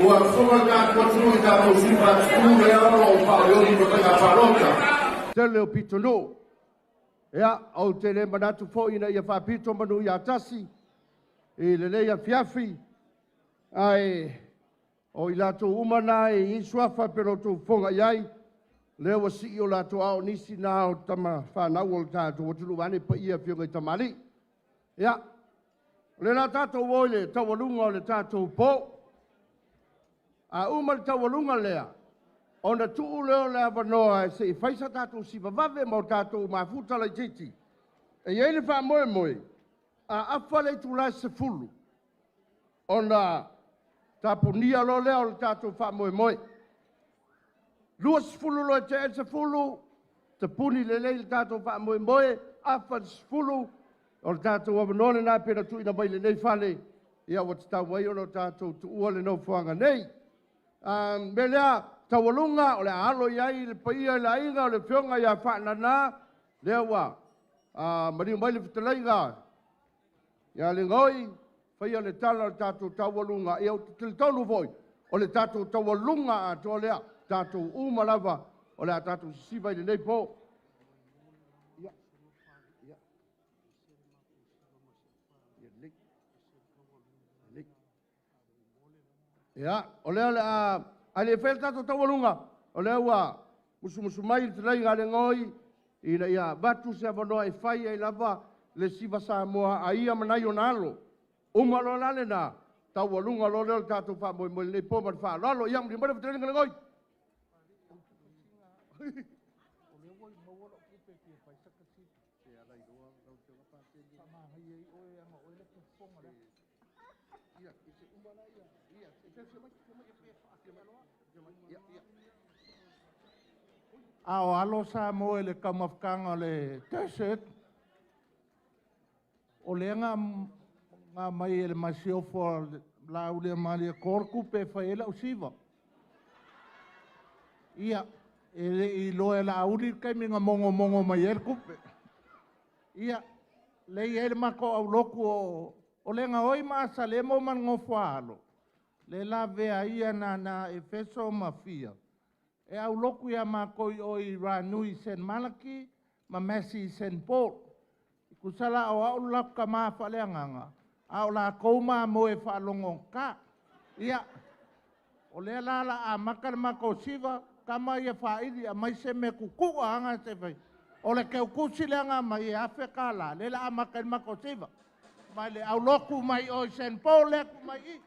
Ua fofoga le tatou atunuu i tatou sui faatutu lea o lo o faaolioli mo faiga palota. Tele o pitonuu. Ia, ou te le manatu foi ina ia faapito manu ia tasi i lenei afiafi, ae o i latou uma na e i ai suafa pe o outou fofoga i ai, lea ua sii o latou ao nisi na o tama fanau o le tatou atunuu vaeane paia afioga i tamalii. Ia, o lea la tatou o i le taualuga o le tatou po. A uma le taualuga lea, ona tuu lea o le avanoa se i fai sa tatou sivavave ma o tatou mafuta laitiiti. E i ai le faamoemoe, a afa le itula e 10, ona tapunia loa lea o le tatou faamoemoe. 20 loa e tea le 10, tapuni lelei le tatou faamoemoe, afa le 10, o le tatou avanoa lena pe na tuuina mai lenei fale, ia ua tatau ai ona tatou tuua le nofoaga nei. Mea lea, taualuga o le a alo i ai le paia i le aiga o le afioga ia Faanana, lea ua maliu mai le fetalaiga ia Legoi, faia le tala o le tatou taualuga. Ia ou te talitonu foi, o le tatou taualuga atoa lea, tatou uma lava o le a tatou sisiva i lenei po. Ia, o lea o le a, ae le i faia le tatou taualuga, o lea ua musumusu mai le fetalaiga a Legoi ina ia avatu se avanoa e fai ai lava le siva Samoa a ia ma nai ona alo. Uma loa la lena, taualuga loa lea o le tatou faamoemoe i lenei po ma le faaaloalo. Ia, malie mai le fetalaiga Legoi. A o alo Samoa i le taumafataga o le desert, o lea na aumai e le masiofo a Laauliamalieto le tupe e fai ai lau siva. Ia, e le i iloa e Laauli le taimi na mogomogo mai ai le tupe. Ia, lea e i ai le matou aulotu o Legaoi ma Asalemo ma le Nofoaalo, le lavea ai nana Efeso ma Fia, e aulotu ia matou i o i Ranui i Saint Malaki ma Massey i Saint Paul. Tusa la o au le latou tama faaleagaga, a o latou mamoe faalogogata. Ia, o lea la o le a amata le matou siva, tama ia faaili, aumai se mea tutua lava se fai. O le teutusi lea na aumai e $1,000, lea o le a amata ai le matou siva. Mai le aulotu mai o i Saint Paul lea tu mai i.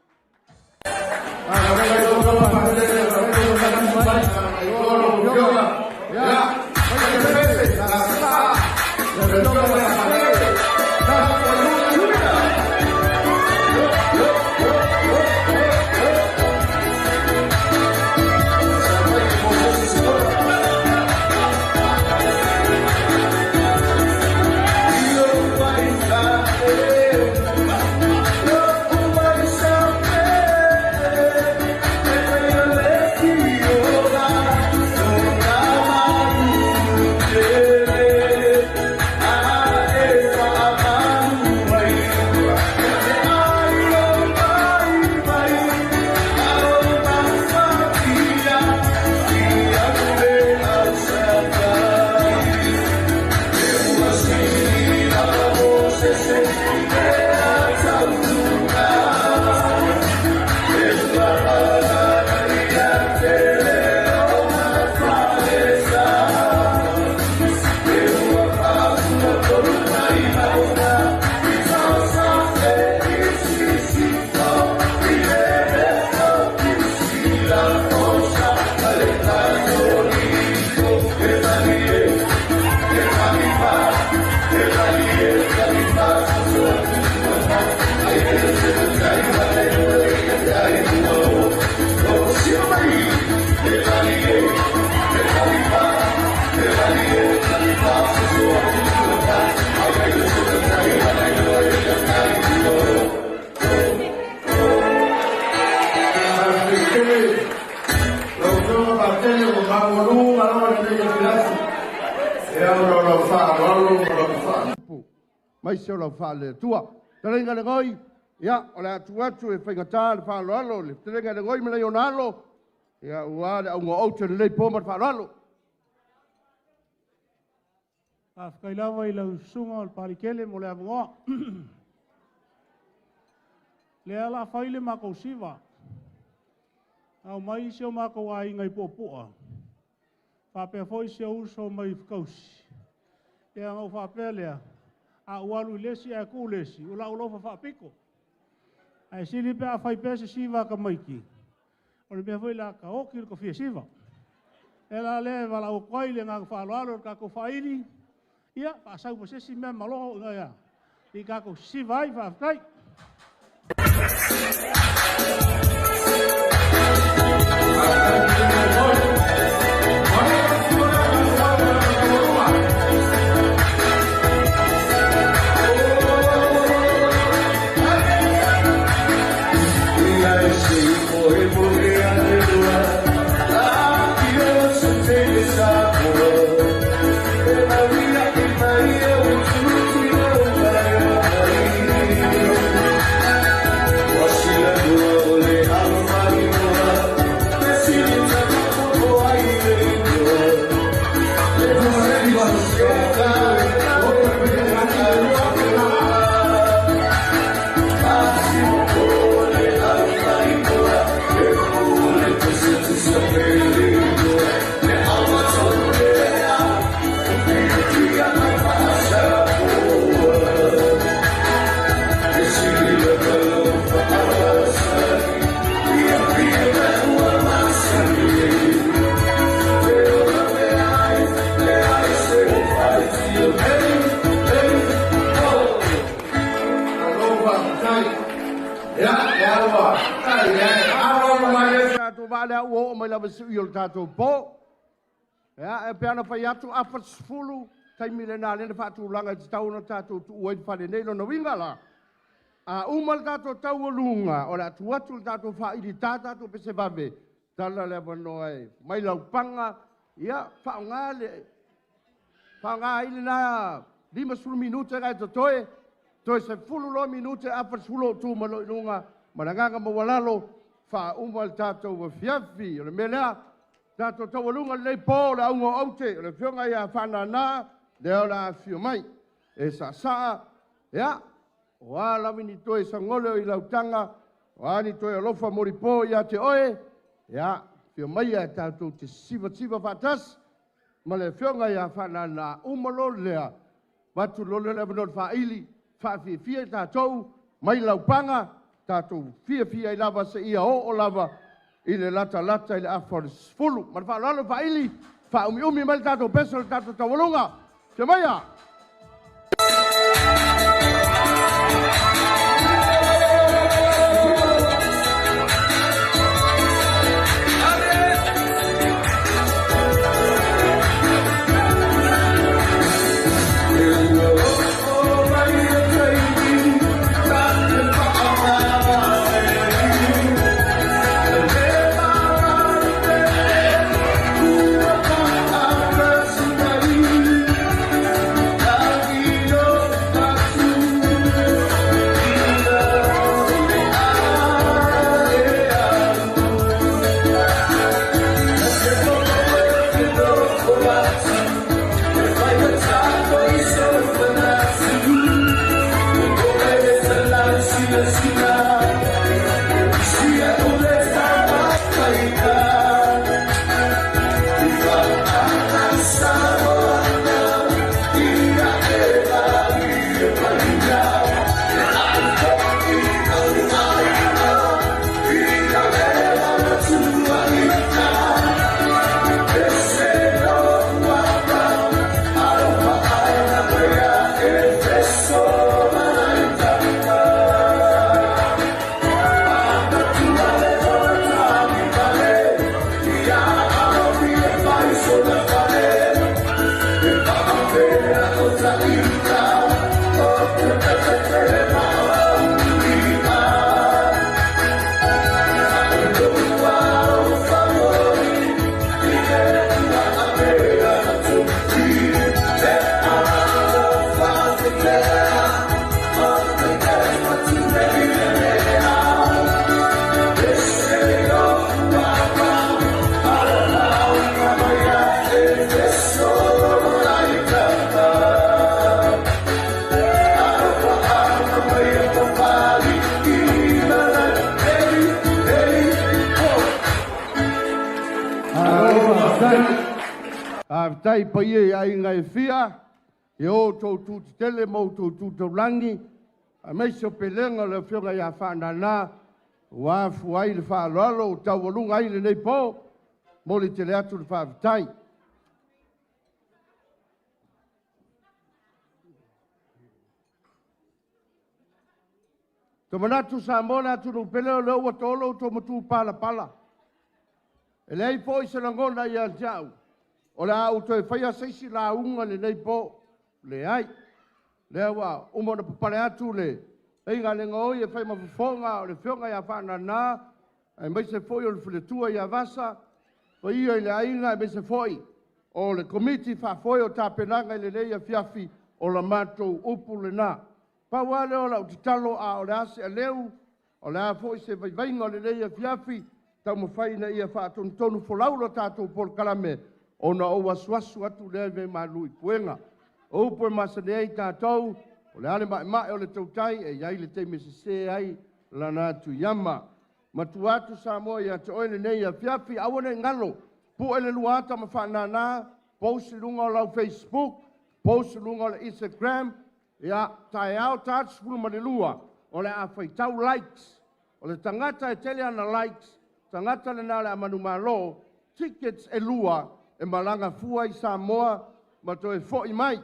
mai se o lau faale-Atua. Fetalaiga i le Goi, ia, o le a tuu atu e faigata le faaaloalo i le fetalaiga i le Goi ma nai ona alo, ia, aua le auga o aute i lenei po ma le faaaloalo. Faafetai lava i lau susuga o le Palikele mo le avanoa. Lea la fai le matou siva. Ao mai si o matou aiga i Puapua. Faapea foi si ou uso mai Fekausi. Ia ona ou faapea lea, a ou alu i le isi ae tu le isi, o lau alofa faapito. Ae sili pe a fai pea se siva a tamaiti, o le mea foi la taoti le tofia siva. E la lea e valaau atu ai le agaga faaaloalo i le tatou faaili, ia faasau ma se isi mea malogo ina ia i tatou siva ai, faafetai. Tatou vaa lea ua oo mai lava i le siui o le tatou po. Ia, e pei ona fai atu, afa le 10, taimi lena lea na faatulaga e tatau ona tatou tuua ai le fale nei. Lona uiga la, a uma le tatou taualuga, o le a tuu atu le tatou faailita tatou pesevave, tala le avanoa e mai laupaga, ia, faaaoga le, faaaoga ai lena 50 minute na e totoe, toe 10 loa minute afa le 10 o tu mai loa i luga, ma le agaga maualalo, faauma le tatou afiafi. O le mea lea, tatou taualuga lenei po o le auga o aute, o le afioga ia Faanana, lea o le a afifio mai. E saasaa, ia, o a lava ni toe sagole o i lautaga, o a ni toe alofa molipo ia te oe, ia, afio maia e tatou te sivatsiva faatasi, ma le afioga ia Faanana, uma loa lea, avatu loa lea o le avanoa i le faaili, faafiafia i tatou, mai laupaga, tatou fiafia ai lava seia oo lava i le latalata i le afa o le 10. Ma le faaaloalo faaili, faaumiumi mai le tatou pese o le tatou taualuga. Fia maia! Faafetai paia i aiga e fia, i o outou tu tetele ma outou tu taulagi, aemaise o pelega o le Afioga ia Faanana, ua afua ai le faaaloalo ua taualuga ai lenei po, momoli tele atu le faafetai. Te manatu Samoa le atunuu pele o lea ua tolo outou matupalapala. E leai foi se lagona ia te au, o le a ou toe faia se isi lauga lenei po. Leai, lea ua uma ona papale atu le aiga le gaoi e fai ma fofoga o le Afioga ia Faanana, aemaise foi o le faletua ia Vasa, paia i le aiga aemaise foi o le komiti faafoe o tapenaga i lenei afiafi o la matou upu lena. Pau lava lea o lau tatalo, a o le a se aleu, o le a foi se vaivaiga o lenei afiafi, taumafai ina ia faatonutonu folau lo tatou polokalame, ona ou asuasu atu lea i malu i puega. O upu e masani ai tatou, o le a le maemae o le tautai, e i ai le taimi e sese ai lana atu iama. Matua atu Samoa ia te oe lenei afiafi, aua ne i galo, pue le lua ata ma Faanana, post i luga o lau Facebook, post i luga o le Instagram, ia taeao ta 12, o le a faitau likes. O le tagata e tele ana likes, tagata lena o le a manumalo, tickets e 2 e malaga fua i Samoa ma toe foi mai.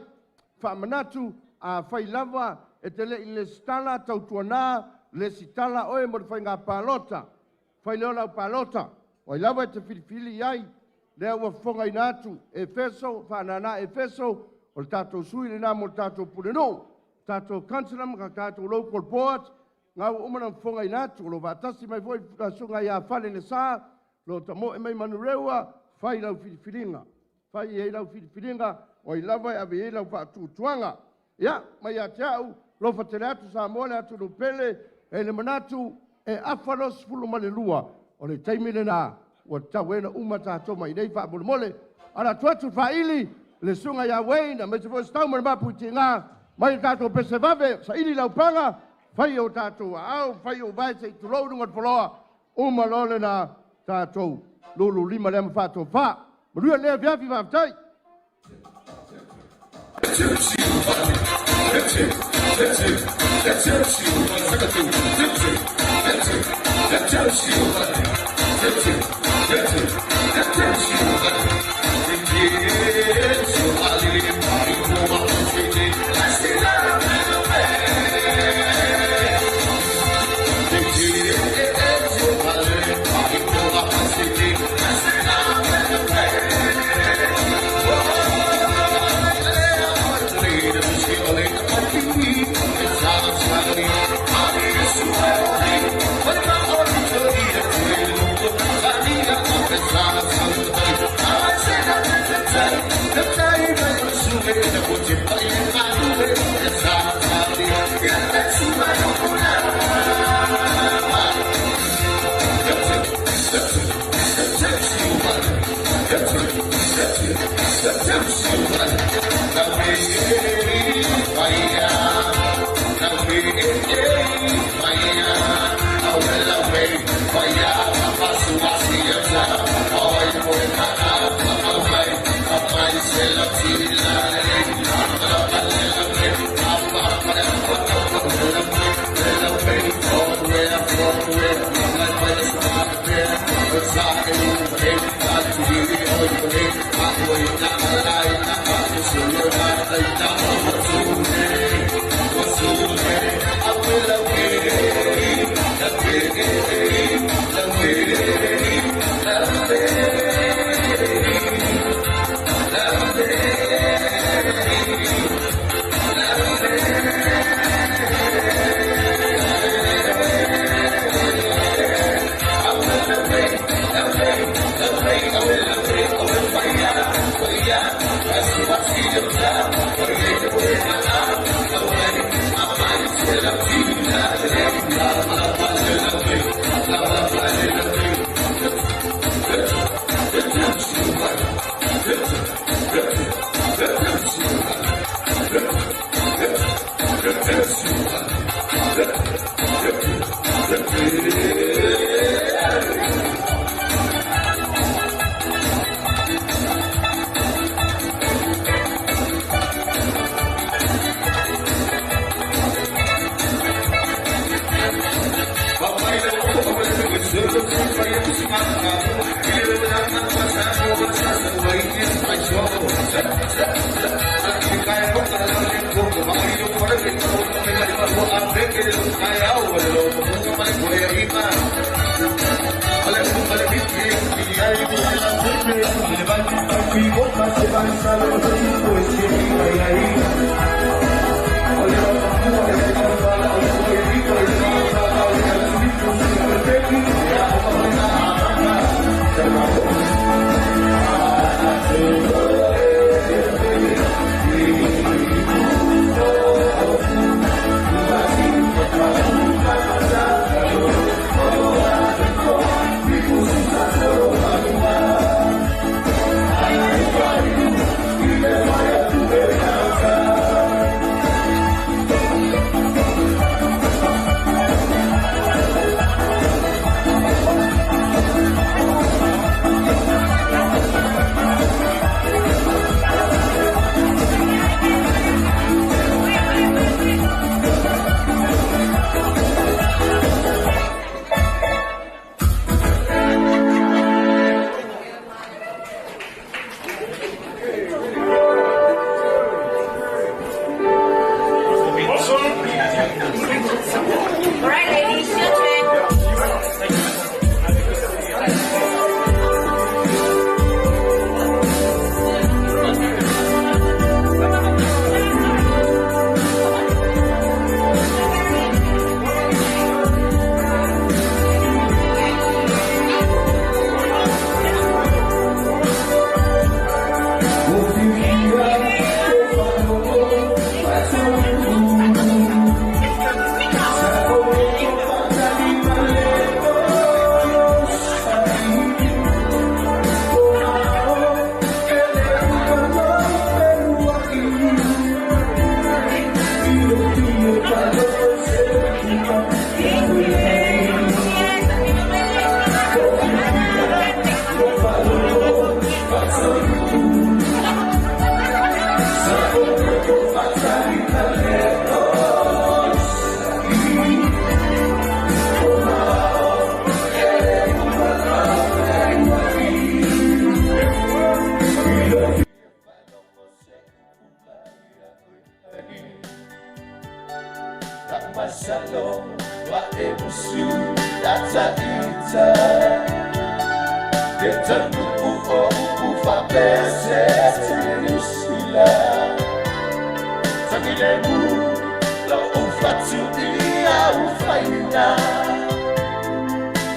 Faamanatu, a fai lava e te le i lesitala tautuana, lesitala oe mo le faiga palota. Fai leo lau palota, o ai lava e te filifili i ai, lea ua fofogaina atu, Efeso, Faanana Efeso, o le tatou sui lena mo le tatou pulenuu, tatou councillor ma tatou local board, ngā ua uma na fofogaina atu, o lo vaatasi mai foi susuga ia Fale le Sa, lo tamoe mai Manurewa, fai lau filifiliga. Fai i ai lau filifiliga, o ai lava e ave i ai lau faatuatuaga. Ia, mai ia te au, lofa tele atu Samoa le atunuu pele, e le manatu e afa 22, o le taimi lena, ua tatau ai ona uma tatou mai nei faamolemole. Ala atu atu faaili, le susuga ia Wayne, aemaise foi Stau ma le Mapuitiga, mai le tatou pese vave, saili laupaga, fai o tatou aao, fai o vae se i tulou luga o le foloa, uma loa lena tatou lulu lima lea ma faatofa. Manuia lenei afiafi, faafetai.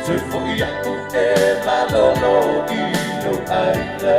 Te fo ia e malolo i no aina.